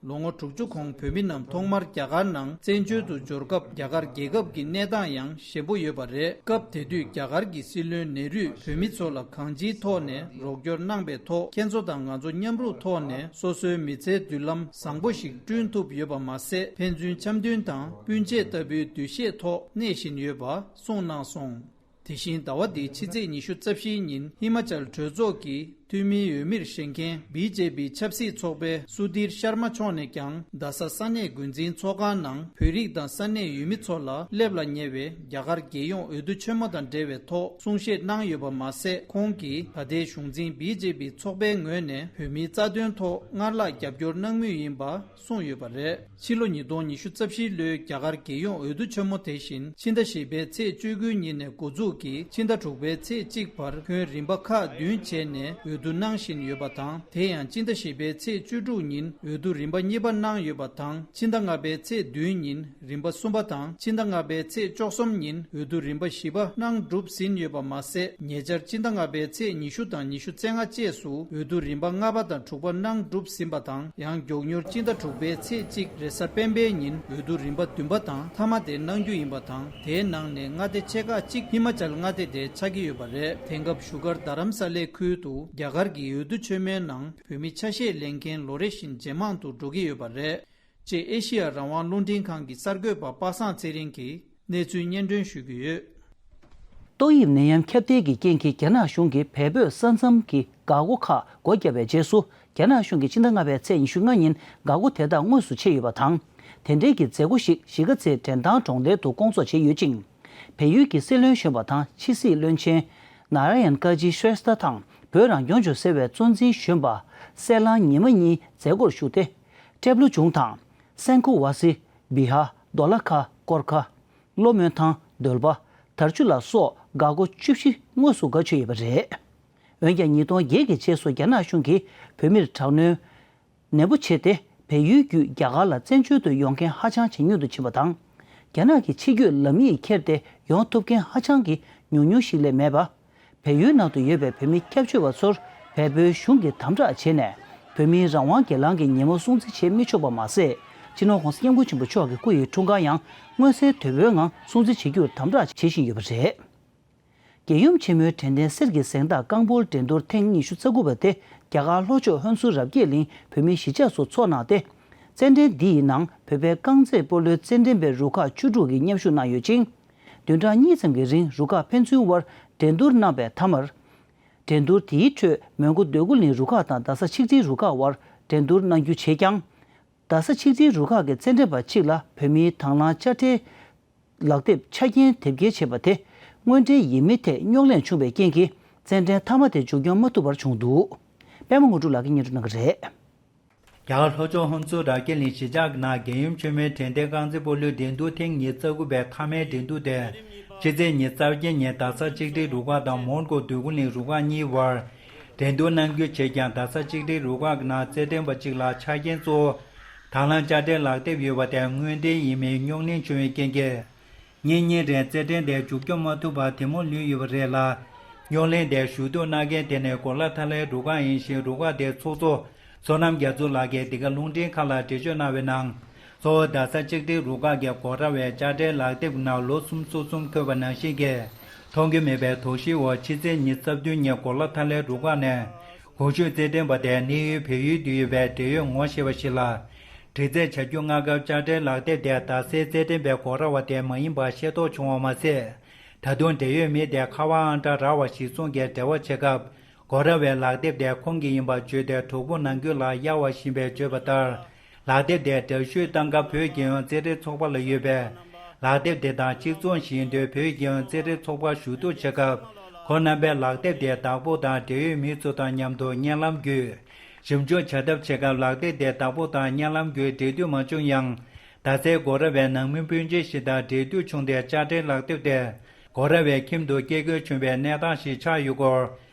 ལོ་ངོ་དྲུག་ཅུ་གོང་བོད་མི་རྣམས་ཐོག་མར་རྒྱ་གར་ནང་བཙན་བྱོལ་དུ་འབྱོར་སྐབས་རྒྱ་གར་རྒྱལ་ཁབ་ཀྱི་གནས་སྟངས་ཡང་ཞན་པོ་ཡོད་པ་རེད། སྐབས་དེ་དུས་རྒྱ་གར་གྱི་སྲིད་བློན་ནེ་རུས་བོད་མི་ཚོ་ལ་གང་ཅིའི་ཐོག་ནས་རོགས་སྐྱོར་གནང་པའི་ཐོག་ཁྱེད་ཚོ་དང་ང་ཚོ་མཉམ་རུབ་ཐོག་ནས་སོ་སོའི་མི་ཚེའི་མདུན་ལམ་བཟང་པོ་ཞིག་བསྐྲུན་ཐུབ་ཡོད་པ་མ་ཟད། ཕན་ཚུན་འཆམ་མཐུན་དང་སྤུན་མཆེད་ལྟ་བུའི་འདུ་ཤེས་ཐོག་གནས་བཞིན་ཡོད་པ་གསུངས་གནང་སོང་། དེ་བཞིན་ཟླ་བ་འདིའི་ཕྱི་ཚེས་ཉི་ཤུ་རྩ་བཞིའི་ཉིན་ཧི་མ་ཅལ་གྲོས་ཚོགས་ཀྱི་འཐུས་མིའི་འོས་མིར་བཞེངས་མཁན་བི་ཇེ་པི་ཆབ་སྲིད་ཚོགས་པའི་སུ་དིར་ཤར་མ་མཆོག་ནས་ཀྱང་རྡ་ས་ས་གནས་འགོ་འཛིན་ཚོགས་ཁང་ནང་བོད་རིགས་དང་ས་གནས་ཡུལ་མི་ཚོ་ལ་སླེབས་ལ་ཉེ་བའི་རྒྱ་གར་རྒྱལ་ཡོངས་འོས་བསྡུ་ཆེན་མོ་དང་འབྲེལ་བའི་ཐོག་གསུང་བཤད་གནང་ཡོད་པ་མ་ཟད། ཁོང་གིས་ད་ལྟའི་གཞུང་འཛིན་བི་ཇེ་པི་ཚོགས་པའི་ངོས་ནས་བོད་མིའི་རྩ་དོན་ཐོག་སྔར་ལྷག་རྒྱབ་སྐྱོར་གནང་མུས་ཡིན་པ་གསུངས་ཡོད་པ་རེད། ཕྱི་ལོ་ཉིས་སྟོང་ཉི་ཤུ་རྩ་བཞིའི་ལོའི་རྒྱ་གར་རྒྱལ་ཡོངས་འོས་བསྡུ་ཆེན་མོ་དེ་བཞིན་ཕྱི་ཟླ་བཞི་པའི་ཚེས་བཅུ་དགུའི་ཉིན་ནས་འགོ་འཛུགས་ཀྱིས་ཕྱི་ཟླ་དྲུག་པའི་ཚེས་གཅིག་བར་ཁྱོན་རིམ་པ་ཁག་བདུན་བྱས་ནས་འོས་བསྡུ་གནང་བཞིན་ཡོད་པ་དང་། དེ་ཡང་ཕྱི་ཟླ་བཞི་པའི་ཚེས་བཅུ་དྲུག་ཉིན་འོས་བསྡུ་རིམ་པ་གཉིས་པ་གནང་ཡོད་པ་དང་། ཕྱི་ཟླ་ལྔ་པའི་ཚེས་བདུན་ཉིན་རིམ་པ་གསུམ་པ་དང་། ཕྱི་ཟླ་ལྔ་པའི་ཚེས་བཅུ་གསུམ་ཉིན་འོས་བསྡུ་རིམ་པ་བཞི་པ་གནང་གྲུབ་ཟིན་ཡོད་པ་མ་ཟད། ཉེ་ཆར་ཕྱི་ཟླ་ལྔ་པའི་ཚེས་ཉི་ཤུ་དང་ཉི་ཤུ་རྩ་ལྔ་བཅས་སུ་འོས་བསྡུ་རིམ་པ་ལྔ་པ་དང་དྲུག་པ་གནང་གྲུབ་ཟིན་པ་དང་། ཡང་མགྱོགས་མྱུར་སྤྱི་ཟླ་དྲུག་པའི་ཚེས་གཅིག་རེས་གཟའ་སྤེན་པའི་ཉིན་འོས་བསྡུ་རིམ་པ་བདུན་པ་དང་མཐའ་མ་དེ་གནང་རྒྱུ་ཡིན་པ་དང་། དེའི་ནང་ནས་མངའ་སྡེ་ཆེ་ཁག་གཅིག་ཧི་མ་ཅལ་མངའ་སྡེ་དེ་ཆགས་ཀྱི་ཡོད་པ་རེད། དེང་སྐབས་བཞུགས་སྒར་རྡ་རམ་ས་ལའི་ཁུལ་དུ་རྒྱ་གར་གྱི་འོས་བསྡུ་ཆེན་མོའི་ནང་བོད་མི་ཆ་ཤས་ལེན་མཁན་ལོ་རེ་བཞིན་ཇེ་མང་དུ་འགྲོ་གི་ཡོད་པ་རེད། ཅེས་ཨེ་ཤི་ཡ་རང་དབང་རླུང་འཕྲིན་ཁང་གི་གསར་འགོད་པ་པ་སངས་ཚེ་རིང་གིས་གནས་ཚུལ་སྙན་སྒྲོན་ཞུ་གི་ཡོད། ཏོག་དབྱིབས་ནད་ཡམས་ཁྱབ་གདལ་གྱི་རྐྱེན་གྱིས་རྒྱ་ནག་གཞུང་གིས་བལ་བོད་ས་མཚམས་ཀྱི་འགག་སྒོ་ཁག་སྒོ་བརྒྱབ་པའི་རྗེས་སུ། རྒྱ་ནག་གཞུང་གིས་ཕྱི་ཟླ་ལྔ་པའི་ཚེས་ཉི་ཤུ་ལྔ་ཉིན་འགག་སྒོ་དེ་དག་དངོས་སུ་ཕྱེ་ཡོད་པ་དང་། དེ་འབྲེལ་གྱི་མཛད་སྒོ་ཞིག་གཞིས་ཀ་རྩེའི་འདྲེན་ཐང་གྲོང་རྡལ་དུ་སྐོང་ཚོགས་བྱས་ཡོད་ཅིང་། བལ་ཡུལ་གྱི་སྲིད་བློན་གཞོན་པ་དང་ཕྱི་སྲིད་བློན་ཆེན་ནཱ་ར་ཡན་ཀ་ཇི་ཤྲེས་ཐ་དང་བོད་རང་སྐྱོང་ལྗོངས་ཟེར་བའི་གཙོ་འཛིན་གཞོན་པ་སེ་ལང་ཉི་མ་གཉིས་མཛད་སྒོར་ཞུགས་ཏེ། ཀྲེབ་ལུ་ཇུང་དང་། སན་ཁུ་ཝ་སི། བི་ཧ། རྡོ་ལ་ཁ། ཀོར་ཁ། ལྷོ་མོན་ཐང་། འདོལ་པ། དར་ཆུ་ལ་སོགས་འགག་སྒོ་བཅུ་བཞི་དངོས་སུ་སྒོ་ཕྱེ་ཡོད་པ་རེད། འོན་ཀྱང་ཉིས་སྟོང་བརྒྱད་ཀྱི་རྗེས་སུ་རྒྱ་ནག་གཞུང་གིས་བོད་མིར་དྲག་གནོན་ནན་པོ་བྱས་ཏེ། བལ་ཡུལ་བརྒྱུད་རྒྱ་གར་ལ་བཙན་བྱོལ་དུ་ཡོང་མཁན་ཧ་ཅང་ཇེ་ཉུང་དུ་ཕྱིན་པ་དང་། རྒྱ་ནག་གི་ཕྱི་སྐྱོད་ལམ་ཡིག་འཁྱེར་ཏེ་ཡོང་ཐུབ་མཁན་ཧ་ཅང་གི་ཉུང་ཉུང་ཞིག་ལས་མེད་པ། བལ་ཡུལ་ནང་དུ་ཡོད་པའི་བོད་མི་སྐྱབས་བཅོལ་བ་ཚོར་བལ་པོའི་གཞུང་གིས་དམ་དྲག་བྱས་ནས། བོད་མིའི་རང་དབང་སྒེར་ལངས་ཀྱི་ཉིན་མོ་སྲུང་བརྩི་བྱེད་མི་ཆོག་པ་མ་ཟད། སྤྱི་ནོར་༸གོང་ས་༸སྐྱབས་མགོན་ཆེན་པོ་མཆོག་གི་སྐུ་ཡི་འཁྲུངས་སྐར་ཡང་མངོན་གསལ་དོད་པོའི་ངང་སྲུང་བརྩི་བྱེད་རྒྱུར་དམ་དྲག་བྱེད་བཞིན་ཡོད་པ་རེད། རྒྱལ་ཡུམ་ཆེན་མོའི་དྲན་རྟེན་གསེར་གྱི་གཟེངས་རྟགས་རྐང་སྤོལ་འགྲན་བསྡུར་ཐེངས་ཉི་ཤུ་རྩ་དགུ་པ་དེ་རྒྱ་གར་ལྷོ་ཕྱོགས་ཧོན་སུར་རབ་རྒྱས་གླིང་བོད་མིའི་གཞིས་ཆགས་སུ་འཚོགས་གནང་སྟེ། རྩེད་འགྲན་འདི་ཡི་ནང་བོད་པའི་རྐང་རྩེད་སྤོ་ལོའི་རྩེད་འགྲན་པའི་རུ་ཁག་བཅུ་དྲུག་གིས་མཉམ་ཞུགས་གནང་ཡོད་ཅིང་། བདུན་ཕྲག་གཉིས་ཙམ་གྱི་རིང་རུ་ཁག་ཕན་ཚུན་དབར་འགྲན་བསྡུར་གནང་བའི་མཐའ་མར། འགྲན་བསྡུར་དེའི་ཁྲོད་མོན་གྷོ་འདོད་རྒུ་གླིང་རུ་ཁག་དང་རྡ་ས་ཆིག་སྒྲིལ་རུ་ཁག་དབར་འགྲན་བསྡུར་གནང་རྒྱུ་བྱས་ཀྱང་། རྡ་ས་ཆིག་སྒྲིལ་རུ་ཁག་གི་རྩེད་འགྲན་པ་གཅིག་ལ་བོད་མིའི་དང་བླངས་དཔྱ་ཁྲལ་ལག་དེབ་ཆ་རྐྱེན་དེབ་སྐྱེལ་བྱས་པ་དེ་དངོས་འབྲེལ་ཡིན་མིན་ཐད་རྙོག་གླེང་བྱུང་བའི་རྐྱེན་གྱིས་རྩེད་འགྲན་མཐའ་མ་དེ་མཇུག་སྐྱོང་མ་ཐུབ་པར་བྱུང་འདུག་པད་མ་དངོས་གྲུབ་ལགས་ཀྱིས་སྙན་སྒྲོན་གནང་གི་རེད། རྒྱ་གར་ལྷོ་ཕྱོགས་ཧོན་སུར་རབ་རྒྱས་གླིང་གཞིས་ཆགས་ཀྱི་ནང་རྒྱལ་ཡུམ་ཆེན་མོའི་དྲན་རྟེན་རྐང་རྩེད་སྤོ་ལོའི་འགྲན་བསྡུར་ཐེངས་ཉི་ཤུ་རྩ་དགུ་པའི་མཐའ་མའི་འགྲན་བསྡུར་དེ་ཕྱི་ཚེས་ཉི་ཤུ་རྩ་བརྒྱད་ཉིན་རྡ་ས་གཅིག་སྒྲིལ་རུ་ཁག་དང་མོན་གྷོ་འདོད་རྒུ་གླིང་རུ་ཁག་གཉིས་བར་འགྲན་བསྡུར་གནང་རྒྱུ་བྱས་ཀྱང་། རྡ་ས་གཅིག་སྒྲིལ་རུ་ཁག་གི་ནང་རྩེད་འགྲན་པ་གཅིག་ལ་ཆ་རྐྱེན་གཙོ་བོ་དང་བླངས་དཔྱ་ཁྲལ་ལག་དེབ་ཡོད་པ་དེ་དངོས་འབྲེལ་ཡིན་མིན་རྙོག་གླེང་བྱུང་བའི་རྐྱེན་གྱིས། ཉིན་གཉིས་རིང་རྩེད་འགྲན་དེ་མཇུག་སྐྱོང་མ་ཐུབ་པར་དེ་མུར་ལུས་ཡོད་པ་རེད་ལ། རྙོག་གླེང་དེར་ཞུ་གཏུག་གནང་མཁན་དེ་ནི་གོ་ལ་ཐ་ལའི་རུ་ཁག་ཡིན་ཞིང་། རུ་ཁག་དེའི་ཚོགས་གཙོ་བསོད་ནམས་རྒྱ་མཚོ་ལགས་ཀྱིས་འདི་ག་རླུང་འཕྲིན་ཁང་ལ་འགྲེལ་བརྗོད་གནང་བའི་ནང་། གཙོ་བོ་རྡ་ས་གཅིག་སྒྲིལ་རུ་ཁག་གིས་དགོས་ར་བའི་དཔྱ་ཁྲལ་ལག་དེབ་ནང་ལོ་གསུམ་སོ་གསུམ་འཁོད་པ་ནང་བཞིན་གྱི་མཐོང་གི་མེད་པའི་དོགས་གཞིའི་འོག་ཕྱི་ཚེས་ཉི་ཤུ་རྩ་བདུན་ཉིན་གོ་ལ་ཐ་ལའི་རུ་ཁག་ནས་གོང་ཞུས་རྩེད་འགྲན་པ་དེ་གནས་ཡུལ་བལ་ཡུལ་དུ་ཡོད་པའི་འབྲེལ་ཡོད་ངོ་ཤེས་པ་ཞིག་ལ་དྲི་རྩད་བྱ་རྒྱུ་མངགས་སྐབས། དཔྱ་ཁྲལ་ལག་དེབ་དེ་རྡ་སའི་རྩེད་འགྲན་པའི་དགོས་ར་བ་དེ་མ་ཡིན་པ་ཤེས་རྟོགས་བྱུང་བ་མ་ཟད། ད་དུང་འབྲེལ་ཡོད་མི་དེ་ཁ་པར་ཨང་གྲངས་རག་པ་གཞིར་བཟུང་གིས་འབྲེལ་བ་བྱེད་སྐབས། དགོས་ར་བའི་ལག་དེབ་དེ་ཁོང་གི་ཡིན་པ་བརྗོད་དེ་གྲོགས་པོ་ནང་ཁུལ་ལ་གཡར་བ་ཡིན་པའི་བརྗོད་པ་ལྟར། ལག་དེབ་དེ་འདྲ་བཤུས་བཏང་སྐབས། བོད་རྒྱལ་ཡོངས་རྩེད་རིགས་ཚོགས་པ་ལ་ཡོད་པའི་ལག་དེབ་དེ་དང་གཅིག་མཚུངས་ཤིག་ཡིན་དུས། བོད་རྒྱལ་ཡོངས་རྩེད་རིགས་ཚོགས་པར་ཞུ་གཏུག་བྱེད་སྐབས། ཁོང་རྣམ་པས་ལག་དེབ་དེ་བདག་པོ་དང་འབྲེལ་ཡོད་མི་ཚོ་དང་མཉམ་དུ་བརྙན་ལམ་བརྒྱུད་ཞིབ་འཇུག་བྱ་ཐབས་བྱེད་སྐབས། ལག་དེབ་དེ་བདག་པོ་དང་བརྙན་ལམ་བརྒྱུད་འབྲེལ་མཐུད་མ་བྱུང་ཡང་། རྡ་སའི་དགོས་ར་བའི་ནང་མི་སྤུན་མཆེད་ཞིག་དང་འབྲེལ་མཐུད་བྱུང་སྟེ། དཔྱ་ཁྲལ་ལག་དེབ་དེ་དགོས་ར་བའི་ཁྱིམ་དུ་སྐྱེལ་དགོས་བྱུང་བའི་གནས་སྟངས་ཤིག་ཆགས་ཡོད་སྐོར།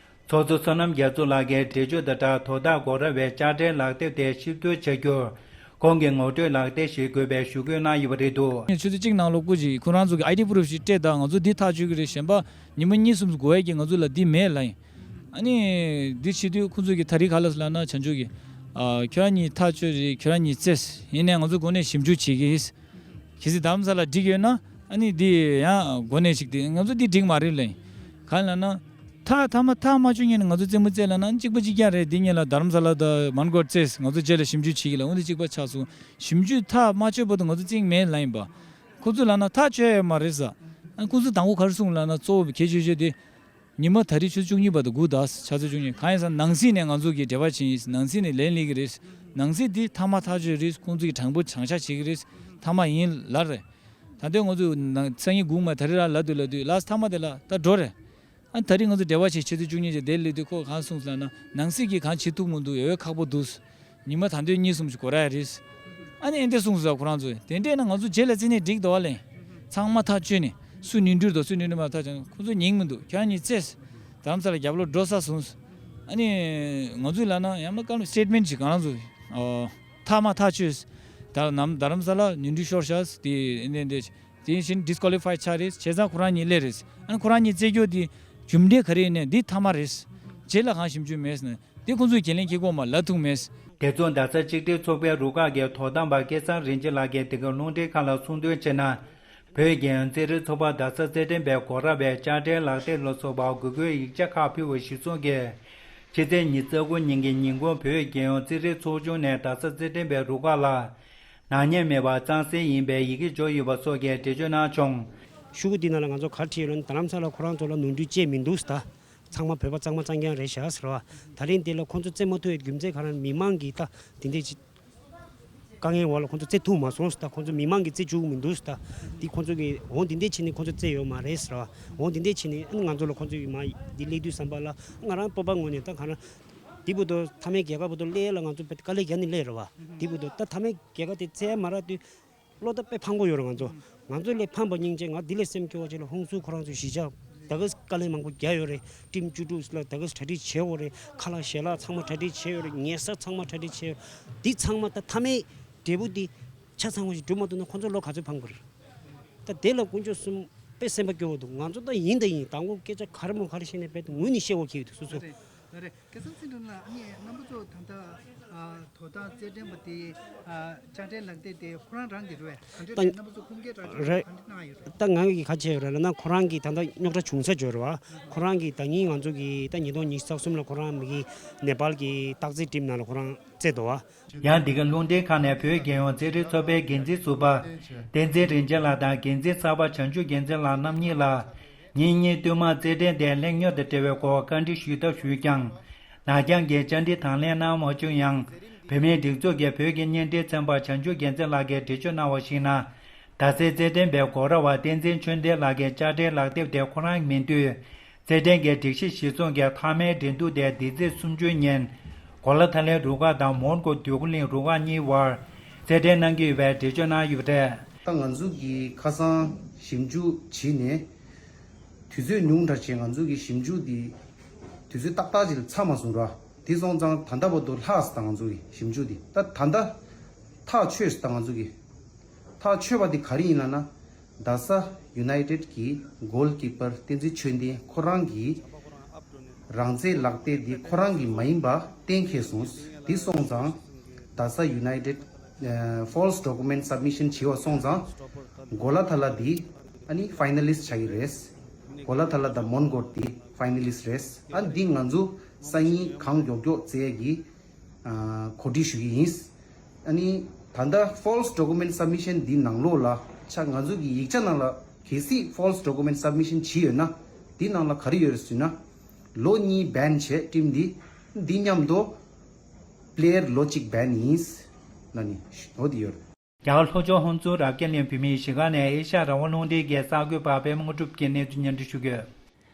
ཚོགས་གཙོ་བསོད་ནམས་རྒྱ་མཚོ་ལགས་ཀྱིས་འགྲེལ་བརྗོད་དང་སྦྲགས། དོ་བདག་དགོས་ར་བའི་དཔྱ་ཁྲལ་ལག་དེབ་དེ་ཕྱིར་བསྡུ་བྱ་རྒྱུར། ཁོང་གིས་ངོ་སྤྲོད་ལག་དེབ་ཞིག་དགོས་པའི་ཞུ་སྐུལ་གནང་ཡོད་པ་རེད་འདུག། ཆུ་ཚོད་གཅིག་ནང་ལོགས་སྐུ་མཁྱེན། ཁོ་རང་ཚོ་གི་ཨའི་ཌི་པུ་རུབ་ཞིག་སྤྲད་དང་། ང་ཚོ་འདི་ཐག་གཅོད་ཀྱི་རེད། གཞན་པ་ཉི་མ་གཉིས་གསུམ་དགོས་ཡས་ཀྱི་ང་ཚོ་ལ་འདི་མེད་ལབ་ཡིན། ཨ་ནི་འདི་བྱེད་དུས་ཁོ་ཚོ་གི་ད་རེས་ག་ལབ་སོང་ལབ་ན། བྱང་ཆུབ་ཀྱིས། ཨ། ཁྱོད་རང་གཉིས་ཐག་གཅོད་རེད། ཁྱོད་རང་གཉིས་རྩེས། ཡིན་ནའི་ང་ཚོ་འགོ་ནས་ཞིབ་འཇུག་བྱེད་ཀྱི་ཡིན། གལ་སྲིད་རྡ་རམ་ས་ལ་འགྲིག་ཡོད་ན། ཨ་ནི་འདི་ཡང་འགོ་ནས་ཞིག་དེ་ང་ཚོ་འདི་འགྲིག་མ་རེད་ལབ་ཡིན། གང་ལབ་ན། ཐག་མཐའ་མ་ཐག་མ་ཆོད་སྔོན་ནས་ང་ཚོ་རྩེད་མོ་རྩེས་ལབ་ན་གཅིག་པ་གཅིག་རྐྱང་རེད། འདི་སྔོན་ལ་རྡ་རམ་ས་ལ་དང་མོན་གྷོར་རྩེས། ང་ཚོ་རྗེས་ལ་ཞིབ་འཇུག་བྱེད་ཀྱི་ལབ། འོ་འདི་གཅིག་པ་ཆགས་སོང་། ཞིབ་འཇུག་ཐག་མ་ཆོད་བར་དུ་ང་ཚོ་རྩེད་མེད་ལབ་ཡིན་པ། ཁོ་ཚོ་ལབ་ན་ཐག་ཆོད་ཡོད་མ་རེད་ཟེར། ཨ། ཁོ་ཚོ་དང་པོ་ག་རེ་གསུངས་ལབ་ན། གཙོ་བོ་གལ་ཆེ་ཤོས་དེ། ཉི་མ་ད་རེས་ཆུ་ཚོད་བཅུ་གཉིས་བར་དུ་སྒུག་དང་། ཆུ་ཚོད་བཅུ་གཉིས། གང་ཡིན་ཟེར་ན་ནང་སྲིད་ནས་ང་ཚོ་གིས་འབྲེལ་བ་བྱས་ཡིན། ནང་སྲིད་ནས་ལན་སླེབས་ཀྱི་རེད། ནང་སྲིད་འདི་མཐའ་མ་ཐག་ཆོད་རེད། ཁོང་ཚོ་གིས་དྲང་པོ་བྱང་ཆ་བྱེད་ཀྱི་རེད། མཐའ་མ་ཡིན་ལབ་རེད། ད་ལྟ་ང་ཚོ་ནང་སང་ཉིན་སྒུག་མ། ད་རེས་རང་ལབ་འདུག་ལབ་དུས། ལགས་སོ། མཐའ་མ་དེ་ལ་ད་འགྲོ་རེད། ཨ། ད་རེས་ང་ཚོ་འབྲེལ་བ་བྱས། ཆུ་ཚོད་བཅུ་གཉིས་ཅིག་དེར་སླེབས་དུས་ཁོ་གང་གསུངས་ཟེར་ན། ནང་སྲིད་ཀྱིས་གང་བྱེད་ཐུབ་མི་འདུག། ཡོད་ཁག་པོ་འདུག། ཉི་མ་ད་དུང་གཉིས་གསུམ་ཞིག་འགོར་ཡ་རེད། ཨ་ནི་ཨེ་འདྲ་གསུངས་སོང་ཁོ་རང་ཚོས། དེ་འདྲས་ན་ང་ཚོ་རྗེས་ལ་རྩེ་ནས་འགྲིག་འདུག་བ་ལེ། ཚང་མ་ཐག་གཅོད་ནས། སུ་ནོར་འཁྲུལ་འདུག། སུ་ནོར་འཁྲུལ་མ་ཐག་གཅོད་ནས། ཁོ་ཚོ་ཉན་མི་འདུག། ཁྱོད་རང་གཉིས་རྩེས། རྡ་རམ་ས་ལ་རྒྱབ་ལོགས་འགྲོ་ས་བཟུང་། ཨ་ནི་ང་ཚོས་ལབ་ན་ཡང་ན་སྐབས་སི་ཊེཊ་མེན་ཊི་ཅིག་གང་རང་ཚོ། ཨོ། ཐག་མ་ཐག་ཆོད། ད་ནམ་རྡ་རམ་ས་ལ་ནོར་འཁྲུལ་ཤོར་ཤག། དེ་ཨེ་འདྲས་འདྲས། དེ་བཞིན་ཌི་སི་ཀོ་ལི་ཕའི་ཆགས་རེད། བྱས་ཙང་ཁོ་རང་གཉིས་སླེབས་རེད། ཨ་ནི་ཁོ་རང་གཉིས་རྩེ་རྒྱུ་དེ་རྒྱུ་འབྲས་ག་རེ་ཡིན་ནའི་འདི་མཐའ་མ་རེད། རྗེས་ལ་གང་ཞིབ་འཇུག་མེད་ཟེར་ནས། དེ་ཁོང་ཚོས་འགན་ལེན་འཁྱེར་དགོས་མ་ལབ་ཐུབ་མེད། དེ་ཚོ་རྡ་ས་གཅིག་སྒྲིལ་ཚོགས་པའི་རུ་ཁག་གི་དོ་དམ་པ་སྐལ་བཟང་རིན་ཆེན་ལགས་ཀྱིས་འདི་ག་རླུང་འཕྲིན་ཁང་ལ་གསུངས་དོན་བྱས་ན། བོད་རྒྱལ་ཡོངས་རྩེད་རིགས་ཚོགས་པ་རྡ་ས་རྩེད་འགྲན་པའི་དགོས་ར་བའི་དཔྱ་ཁྲལ་ལག་དེབ་ལ་སོགས་པ་དགོས་མཁོའི་ཡིག་ཆ་ཁག་ཕུལ་བ་གཞིར་བཟུང་གིས། ཕྱི་ཚེས་ཉི་ཤུ་རྩ་དགུ་ཉིན་གྱི་ཉིན་གུང་བོད་རྒྱལ་ཡོངས་རྩེད་རིགས་ཚོགས་ཆུང་ནས་རྡ་ས་རྩེད་འགྲན་པའི་རུ་ཁག་ལ་ནག་ཉེས་མེད་པར་གཙང་སེལ་ཡིན་པའི་ཡི་གེ་འབྱོར་ཡོད་པ་སོགས་ཀྱི་འགྲེལ་བརྗོད་གནང་བྱུང་། ཤོག་གུ་འདི་ནང་ལ་ང་ཚོ་ག་རེ་བྲིས་ཡོད་ལབ་ན། རྡ་རམ་ས་ལ་ཁོ་རང་ཚོ་ལ་ནོར་འཁྲུལ་ཅིག་མི་འདུག་ཟེར། ད་ཚང་མ་བོད་པ་གཙང་མ་གཙང་རྐྱང་རེད་ཤག་ཟེར་བ། ད་རིང་འདི་ལ་ཁོ་ཚོ་རྩེད་མ་ཐུབ་པའི་རྒྱུ་མཚན་ག་རེ། མི་མང་གིས་ད་དེ་འདྲས་ཅིག་དཀའ་ངལ་འོག་ལ་ཁོ་ཚོ་རྩེད་ཐུབ་མ་སོང་ཟེར། ད་ཁོ་ཚོ་མི་མང་གིས་རྩེ་བཅུག་མི་འདུག་ཟེར། ད་འདི་ཁོ་ཚོ་གིས་འོང་འདི་འདྲས་བྱས་ནས་ཁོ་ཚོ་རྩེ་ཡོད་མ་རེད་ཟེར་བ། འོང་འདི་འདྲས་བྱས་ནས་ཨ་ནི་ང་ཚོ་ལ་ཁོ་ཚོ་གིས་མ་འདི་སླེབས་དུས་ཙམ་པ་ལ། ང་རང་སྤོབས་པ་ངོས་ནས་ད་ག་རེ། འདི་བར་དུ་མཐའ་མའི་རྒྱལ་ཁ་བར་དུ་སླེབས་ཡ་ལ་ང་ཚོ་དཔེ་དཀའ་ལས་རྒྱག་ནས་སླེབས་རེད་བ། འདི་བར་དུ་ད་མཐའ་མའི་རྒྱལ་ཁ་དེ་རྩེ་ཡ་མ་རག་དུས། བློ་ཐག་དཔེ་ཕངས་པོ་ཡོད་རེད་ང་ཚོ། ང་ཚོ་ལས་ཕངས་པ་སྙིང་རྗེ། ང་འདི་ལས་སེམས་སྐྱོ་བ་ཅིག་ལ་ཧོན་སུར་ཁོ་རང་ཚོའི་གཞིས་ཆགས་ད་ག་དཀའ་ལས་མང་པོ་རྒྱག་ཡོད་རེད། ཊིམ་བཅུ་དྲུག་ལ་ད་ག་གྲ་སྒྲིག་བྱས་ཡོད་རེད། ཁ་ལག་ཞལ་ལག་ཚང་མ་གྲ་སྒྲིག་བྱས་ཡོད་རེད། ཉལ་ས་ཚང་མ་གྲ་སྒྲིག་བྱས་ཡོད། འདི་ཚང་མ་ད་མཐའ་མའི་འབྲས་བུ་འདི་ཆ་ཚང་བ་ཞིག་འགྲུབ་མ་ཐུབ་ན་ཁོ་ཚོ་བློ་ག་ཚོད་ཕངས་དགོས་རེད། ད་དེ་ལ་དཀོན་མཆོག་གསུམ་དཔེ་སེམས་པ་སྐྱོ་བོ་འདུག། ང་ཚོ་ད་ཡིན་ད་ཡིན། དང་པོ་སྐད་ཆ་ག་རེ་མོ་ག་རེ་བཤད་ནས་རྦད་དེ་ངུས་ནས་བཤད་དགོས་ཀྱི་ཡོད་འདུག་སོ་སོ། ལགས་རེད། སྐལ་བཟང་ཚེ་རིང་ལགས། ཨ་ནི་རྣམ་པ་ཚོ་ད་ལྟ་ཨ་དོ་བདག་རྩེད་འགྲན་པ་དེ་ཨ་དཔྱ་ཁྲལ་ལག་དེབ་དེ་ཁོ་རང་རང་གི་རེད་པས། ག་འདྲ་ད་རེད། རྣམ་པ་ཚོ་ཁུངས་སྐྱེལ་ར་རེད། ག་འདྲ་གནང་ཡོད་རེད། ད་ང་གིས་ག་བྱས་ཡོད་རེད་ལབ་ན། ཁོ་རང་གིས་ད་ལྟ་རྙོག་དྲ་བྱུང་ས་བརྗོད་རེད་པ། ཁོ་རང་གིས་ད་ཉིན་ང་ཚོ་གི་ད་ཉིས་སྟོང་ཉི་ཤུ་རྩ་གསུམ་ལ་ཁོ་རང་མི་གི་ནེ་པཱལ་གི་སྟག་རྩེ་ཊིམ་ནང་ལ་ཁོ་རང་རྩེད་འདུག་པ། ཡང་འདི་ག་རླུང་འཕྲིན་ཁང་ནས་བོད་རྒྱལ་ཡོངས་རྩེད་འགྲན་ཚོགས་པའི་འགན་འཛིན་ཟུར་པ་བསྟན་འཛིན་རིན་ཆེན་ལགས་དང་འགན་འཛིན་གསར་པ་བྱང་ཆུབ་རྒྱལ་མཚན་ལགས་རྣམ་གཉིས་ལ། ཉིན་གཉིས་བསྟུད་མར་རྩེད་འགྲན་དེ་ལྷིང་རྙོག་དང་འབྲེལ་བའི་སྐོར་བཀའ་འདྲི་ཞུས་ཐབས་ཞུས་ཀྱང་། ནར་འགྱངས་ཀྱིས་བཅར་འདྲི་དང་ལེན་གནང་མ་བྱུང་ཡང་། བོད་མིའི་སྒྲིག་འཛུགས་ཀྱི་བོད་ཀྱི་བརྙན་འཕྲིན་ཚན་པ་བྱང་ཆུབ་རྒྱལ་མཚན་ལགས་ཀྱིས་འགྲེལ་བརྗོད་གནང་བར་གཞིགས་ན། ད་ཆའི་རྩེད་འགྲན་པའི་འགོ་ཁྲིད་པ་བསྟན་འཛིན་ཆོས་ལྡན་ལགས་ཀྱི་དཔྱ་ཁྲལ་ལག་དེབ་དེ་ཁོ་རང་མིན་དུས། རྩེད་འགྲན་གྱི་སྒྲིག་གཞི་གཞིར་བཟུང་གི་མཐའ་མའི་འགྲན་བསྡུར་དེ་འདི་ཚེས་སུམ་ཅུ་ཉིན། གོ་ལ་ཐ་ལའི་རུ་ཁག་དང་མོན་གྷོ་འདོད་རྒུ་གླིང་རུ་ཁག་གཉིས་བར་རྩེད་འགྲན་གནང་གི་ཡོད་པའི་འགྲེལ་བརྗོད་གནང་ཡོད་པ་རེད། ད་ང་ཚོ་གིས་ཁ་སང་ཞིབ་འཇུག་བྱས་ནས། དུས་ཚོད་ཉུང་དྲགས་བྱས། ང་ཚོ་གི་ཞིབ་འཇུག་འདི་དུས་ཚོད་ཏག་ཏག་ཅིག་ལ་ཚར་མ་སོང་ར། དེ་སོང་ཙང་ད་ལྟ་བར་དུ་ལྷག་སོང་། ད་ང་ཚོ་གི་ཞིབ་འཇུག་འདི་ད་ད་ལྟ་ཐག་ཆོད་སོང་། ད་ང་ཚོ་གི་ཐག་ཆོད་པ་འདི་ག་རེ་ཡིན་ལབ་ན། རྡ་ས་ཡུ་ནའི་ཊེཌ་གི་གོལ་ཀི་པར་བསྟན་འཛིན་ཆོས་ལྡན་ཁོ་རང་གིས་རང་རྩེད་ལག་དེབ་འདི་ཁོ་རང་གི་མ་ཡིན་པ་གཏན་འཁེལ་སོང་། འདི་སོང་ཙང་རྡ་ས་ཡུ་ནའི་ཊེཌ་ཨ་ཕོལ་སི་ཌོ་ཀུ་མེན་ཊི་སབ་མི་ཤན་བྱས་པ་སོང་ཙང་གོ་ལ་ཐ་ལ་འདི་ཨ་ནི་ཕའི་ན་ལི་སི་ཊི་ཆགས་ཀྱི་རེད། གོ་ལ་ཐ་ལ་དང་མོན་གྷོ་འདི་ཕའི་ན་ལི་སི་ཊི་རེད། ཨ་འདི་ང་ཚོ་སང་ཉིན་གང་མགྱོགས་མགྱོགས་རྩེ་ཡས་ཀྱི་ཨ་གོ་སྒྲིག་ཞུ་གི་ཡིན། ཨ་ནི་ད་ལྟ་ཕོལ་སི་ཌོ་ཀུ་མེན་ཊི་སབ་མི་ཤན་འདི་ནང་ལོགས་ལ་ཆ་ང་ཚོ་གི་ཡིག་ཆ་ནང་ལ་གལ་སྲིད་ཕོལ་སི་ཌོ་ཀུ་མེན་ཊི་སབ་མི་ཤན་བྱས་ཡོད་ན། འདི་ནང་ལ་ག་རེ་ཡོད་རེད་ཟེར་ན། ལོ་གཉིས་བྷན་བྱས་ཊིམ་འདི། འདི་མཉམ་དུ་པི་ལེ་ཡར་ལོ་གཅིག་བྷན་ཡིན་ལབ་ནི་འོ་འདི་ཡོད་རེད། རྒྱ་གར་ལྷོ་ཕྱོགས་ཧོན་སུར་རབ་རྒྱས་གླིང་བོད་མིའི་གཞིས་ཁང་ནས་ཨེ་ཤ་ཡ་རང་དབང་རླུང་འཕྲིན་གྱི་གསར་འགོད་པ་པད་མ་དངོས་གྲུབ་ཀྱིས་གནས་ཚུལ་སྙན་སྒྲོན་ཞུ་གི་ཡོད།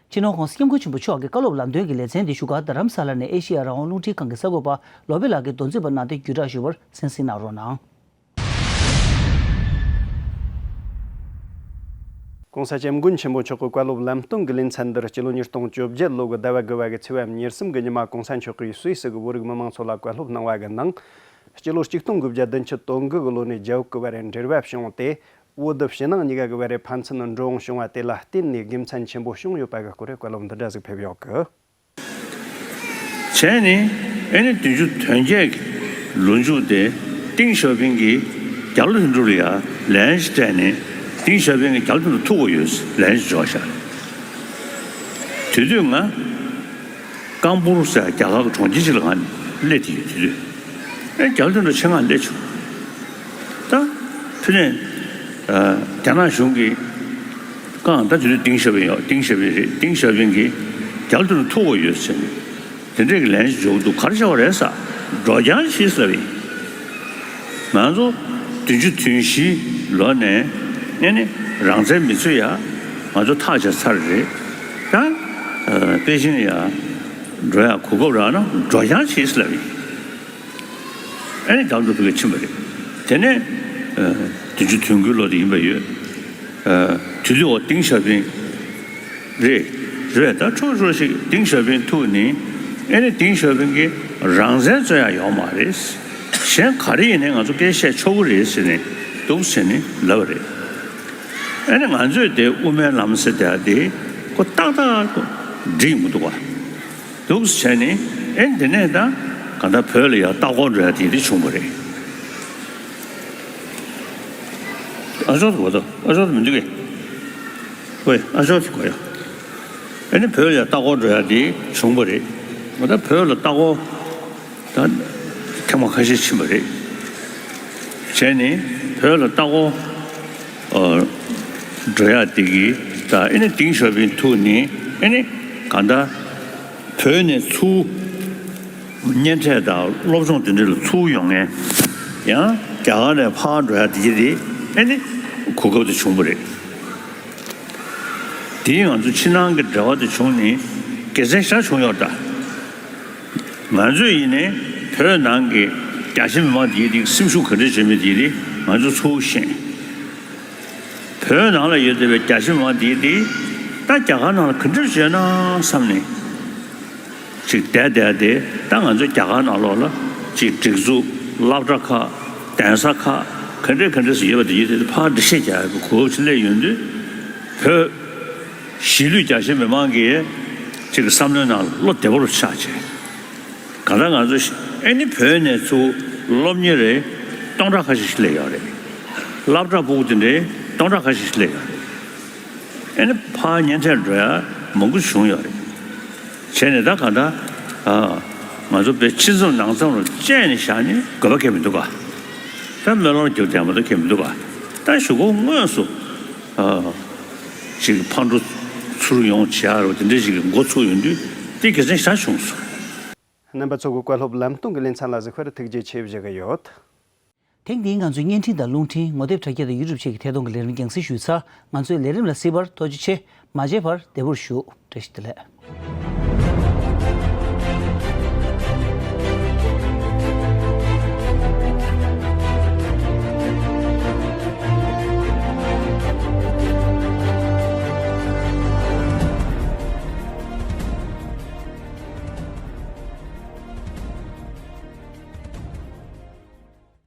སྤྱི་ནོར་༸གོང་ས་༸སྐྱབས་མགོན་ཆེན་པོ་མཆོག་གི་བཀའ་སློབ་ལམ་སྟོན་གྱི་ལེ་ཚན་འདི་བཞུགས་སྒར་རྡ་རམ་ས་ལ་ནས་ཨེ་ཤེ་ཡ་རང་དབང་རླུང་འཕྲིན་ཁང་གི་གསར་འགོད་པ་བློ་བྷེ་ལགས་ཀྱིས་མདོ་འཛིན་པ་གནང་སྟེ་བརྒྱུད་བསྒྲགས་ཞུ་བར་གསན་གཟིགས་གནང་རོགས་གནང་།༸གོང་ས་༸སྐྱབས་མགོན་ཆེན་པོ་མཆོག་གི་བཀའ་སློབ་ལམ་སྟོན་གྱི་ལེ་ཚན་འདིར་སྤྱི་ལོ་ཉིས་སྟོང་བཅོ་བརྒྱད་ལོ་གི་ཟླ་བ་དགུ་བ་གི་ཚེས་པ་ཉེར་གསུམ་གྱི་ཉི་མ་༸གོང་ས་མཆོག་གིས་སུད་སི་གི་བོད་རིགས་མི་མང་ཚོ་ལ་བཀའ་སློབ་གནང་བ་གི་ནང་། སྤྱི་ལོ་གཅིག་སྟོང་དགུ་བརྒྱ་བདུན་ཅུ་དོན་དགུ་གི་ལོ་ནས་རྒྱ་བོད་ཀྱི་བར་འབྲེལ་བ་བྱུང་སྟེ། བོད་ཕྱི་ནང་གཉིས་ཀ་གི་བར་ཕན་ཚུན་འགྲོ་འོང་བྱུང་བ་དེ་ལ་བརྟེན་ནས་དགེ་མཚན་ཆེན་པོ་བྱུང་ཡོད་པ་གི་སྐོར་བཀའ་སློབ་འདི་འདྲ་ཟིག་ཕེབས་ཡོད་གི། བྱས་ནས་ཨེ་ནི་བདུན་ཅུ་དོན་བརྒྱད་ཀྱི་ལོ་མཇུག་དེ་ཏིང་ཞའོ་ཕིང་གིས་རྒྱ་ལོ་དོན་གྲུབ་ལ་ཡ་ལན་ཞིག་སྤྲད་ནས། ཏིང་ཞའོ་ཕིང་གིས་རྒྱ་ལོ་དོན་གྲུབ་ཐུག་གོ་ཡོད་ལན་ཞིག་འབྱོར་ཤག། དེ་དུས་ང་། ཀམ་པུར་ཟེར་རྒྱ་གར་གྱི་གྲོང་ཁྱེར་ཅིག་ལ་ང་སླེབས་ཏེ་ཡོད། དེ་དུས་ཨེ་རྒྱ་ལོ་དོན་གྲུབ་ཆེད་མངགས་སླེབས་བྱུང་། ད་དེ་ནས་ཨ་རྒྱ་ནག་གཞུང་གིས་བཀའ་ད་དེ་དུས་ཏིང་ཞའོ་ཕིང་ཡོད། ཏིང་ཞའོ་ཕིང་རེད། ཏིང་ཞའོ་ཕིང་གིས་རྒྱ་ལོ་དོན་གྲུབ་ཐུག་གོ་ཡོད་ཟེར་ནས། དེ་འདྲས་ཀྱི་ལན་ཞིག་འབྱོར་གྱི་འདུག། ག་རེ་བྱས་པ་རེད་ཟེར། འགྲོ་རྐྱང་བྱེད་ཟེར་བ་ཡིན། ང་ཚོ་བདུན་ཅུ་དོན་བཞི་ལོ་ནས་ཨེ་ནི་རང་བཙན་མི་རྩོད་ཡ་ང་ཚོ་ཐག་བཅད་ཚར་རེད། ད་ཨ་པེ་ཅིང་ཡ་འགྲོ་ཡ་གོ་སྐབས་རག་ན་འགྲོ་རྐྱང་བྱེད་ཟེར་བ་ཡིན། ཨེ་ནི་རྒྱ་ལོ་དོན་གྲུབ་ཕྱིན་པ་རེད། དེ་ནས་ཨ་བདུན་ཅུ་དོན་དགུ་ལོ་དེ་ཡིན་པ་ཡོད། ཨ་དེ་དུས་འོ་ཏིང་ཞའོ་ཕིང་རེད། རེད། ད་ཁྲོ་ཁྲོ་ཞིག་ཏིང་ཞའོ་ཕིང་ཐུག་ནི་ཨེ་ནི་ཏིང་ཞའོ་ཕིང་གིས་རང་བཙན་རྩོད་ཡ་ཡོད་མ་རེད། གཞན་ག་རེ་ཡིན་ནའི་ང་ཚོ་སྐད་བཤད་ཆོག་གི་རེད་ཟེར་ནས་འདུག་ཟེར་ནས་ལབ་པ་རེད། ཨེ་ནི་ང་ཚོས་དེ་དབུ་མའི་ལམ་ཟེར་དེ་དེ་ཁོ་ཏག་ཏག་ཁོ་འགྲིག་མི་འདུག་བ། འདུག་ཟེར་ནས་ཨེ་འདི་ནས་ད་ག་ད་བོད་ལ་ཡ་ལྟ་སྐོར་འགྲོ་ཡ་དེ་དེ་བྱུང་བ་རེད། ཨ་ཅོག་གོ་ད་ཨ་ཅོག་མི་འདུག་གས། ཝེ་ཨ་ཅོག་གོ་ཡ། ཨེ་ནི་བོད་ལ་ལྟ་སྐོར་འགྲོ་ཡ་དེ་བྱུང་བ་རེད། ང་ད་བོད་ལ་ལྟ་སྐོར་ད་ཐེངས་མ་ཁ་ཤས་ཕྱིན་པ་རེད། བྱས་ནས་བོད་ལ་ལྟ་སྐོར་ཨ་འགྲོ་ཡ་དེ་གི་ད་ཨེ་ནི་ཏིང་ཞའོ་ཕིང་ཐུག་ནི་ཨེ་ནི་ག་ད་བོད་ནས་ཚུར། གཉེན་འཕྲད་དང་སློབ་སྦྱོང་དེ་འདྲ་ལ་ཚུར་ཡོང་མཁན་ཡང་རྒྱ་གར་ནས་ཕར་འགྲོ་ཡ་དེ་གྱི་དེ་ཨེ་ནི་གོ་སྐབས་དེ་བྱུང་བ་རེད། དེས་ང་ཚོ་ཕྱི་ནང་གི་འབྲེལ་བ་དེ་བྱུང་ནས་དགེ་མཚན་ཞེ་དྲག་བྱུང་ཡོད་ད། ང་ཚོས་ཡིན་ནའི་བོད་ནང་གི་རྒྱ་ཆེ་མི་མང་དེ་གྱི་དེ་སེམས་ཤུགས་ག་འདྲ་བྱེད་མི་དེ་གྱི་དེ་ང་ཚོ་ཚུར་ཤེས། བོད་ནང་ལ་ཡོད་བསྡད་པའི་རྒྱ་ཆེ་མང་དེ་དེ་ད་རྒྱ་གར་ནང་ལ་ག་འདྲ་བྱས་ན་བསམ་ནས་ཅིག་བསྡད་བསྡད་དེ། ད་ང་ཚོ་རྒྱ་གར་ནང་ལོགས་ལ་ཅིག་སྒྲིག་འཛུགས་སློབ་གྲྭ་ཁག་གདན་ས་ཁག་ག་འདྲ་ག་འདྲ་ཞིག་ཡོད་པ་དེ་ཡོད་དེ་ཕར་འགྲེལ་བཤད་རྒྱག་ཡག་གི་གོ་སྐབས་ཅིག་སླེབས་ཡོང་དུས། བོད་གཞིས་ལུས་རྒྱ་ཆེ་མི་མང་གིས་ གཅིག་གི་བསམ་བློའི་ནང་ལ་བློ་བདེ་པོ་རུ་ཆགས་བྱས། གང་ལྟར་ང་ཚོ་ཨེ་ནི་བོད་ནས་ཚུར་སློབ་གཉེར་རེ་སྟོང་ཕྲག་ཁ་ཤས་ཤིག་སླེབས་ཡོད་རེད། སློབ་གྲྭ་ཕྲུ་གུ་དེ་འདྲའི་སྟོང་ཕྲག་ཁ་ཤས་ཤིག་སླེབས་ཡོད་རེད། ཨེ་ནི་ཕར་ཉེ་འཕྲད་འགྲོ་ཡ་མང་པོ་བྱུང་ཡོད་རེད། བྱས་ནས་ད་གང་ལྟར་ཨ་ང་ཚོ་བོད་ཕྱི་མཚམས་ནང་མཚམས་རུ་བཅད་ནས་བཞག་ནས་དགོས་པ་གལ་མི་འདུག་ག་ད་སྨོན་ལམ་རྒྱབ་བསྡད་མ་གཏོགས་གལ་མི་འདུག་ག་ད་གཞུག་གུ་དངོས་སུ་ཨ་ཅིག་ཕར་འགྲོ་ཚུར་ཡོང་བྱེད་ཡ་རུ་དེ་འདྲ་ཞིག་གི་འགོ་ཚུགས་ཡོང་དུས་དེ་དགེ་མཚན་ཞེ་དྲག་བྱུང་སོང་། རྣམ་པ་ཚོ་གི་བཀའ་སློབ་ལམ་སྟོན་གྱི་ལེ་ཚན་ལ་གཟིགས་པར་ཐུགས་རྗེ་ཆེ་ཞུ་གི་ཡོད། ཐེངས་འདིའི་ང་ཚོའི་བརྙན་འཕྲིན་དང་རླུང་འཕྲིན། ངོ་དེབ་དྲ་རྒྱ་དང་ཡུ་ཊུབ་བཅས་ཀྱི་ཐད་གཏོང་གི་ལས་རིམ་རྒྱང་སྲིང་ཞུས་ཚར། ང་ཚོའི་ལས་རིམ་ལ་གཟིགས་པར་ཐུགས་རྗེ་ཆེ། མ་མཇལ་བར་བདེ་པོར་བཞུགས། བཀྲ་ཤིས་བདེ་ལེགས།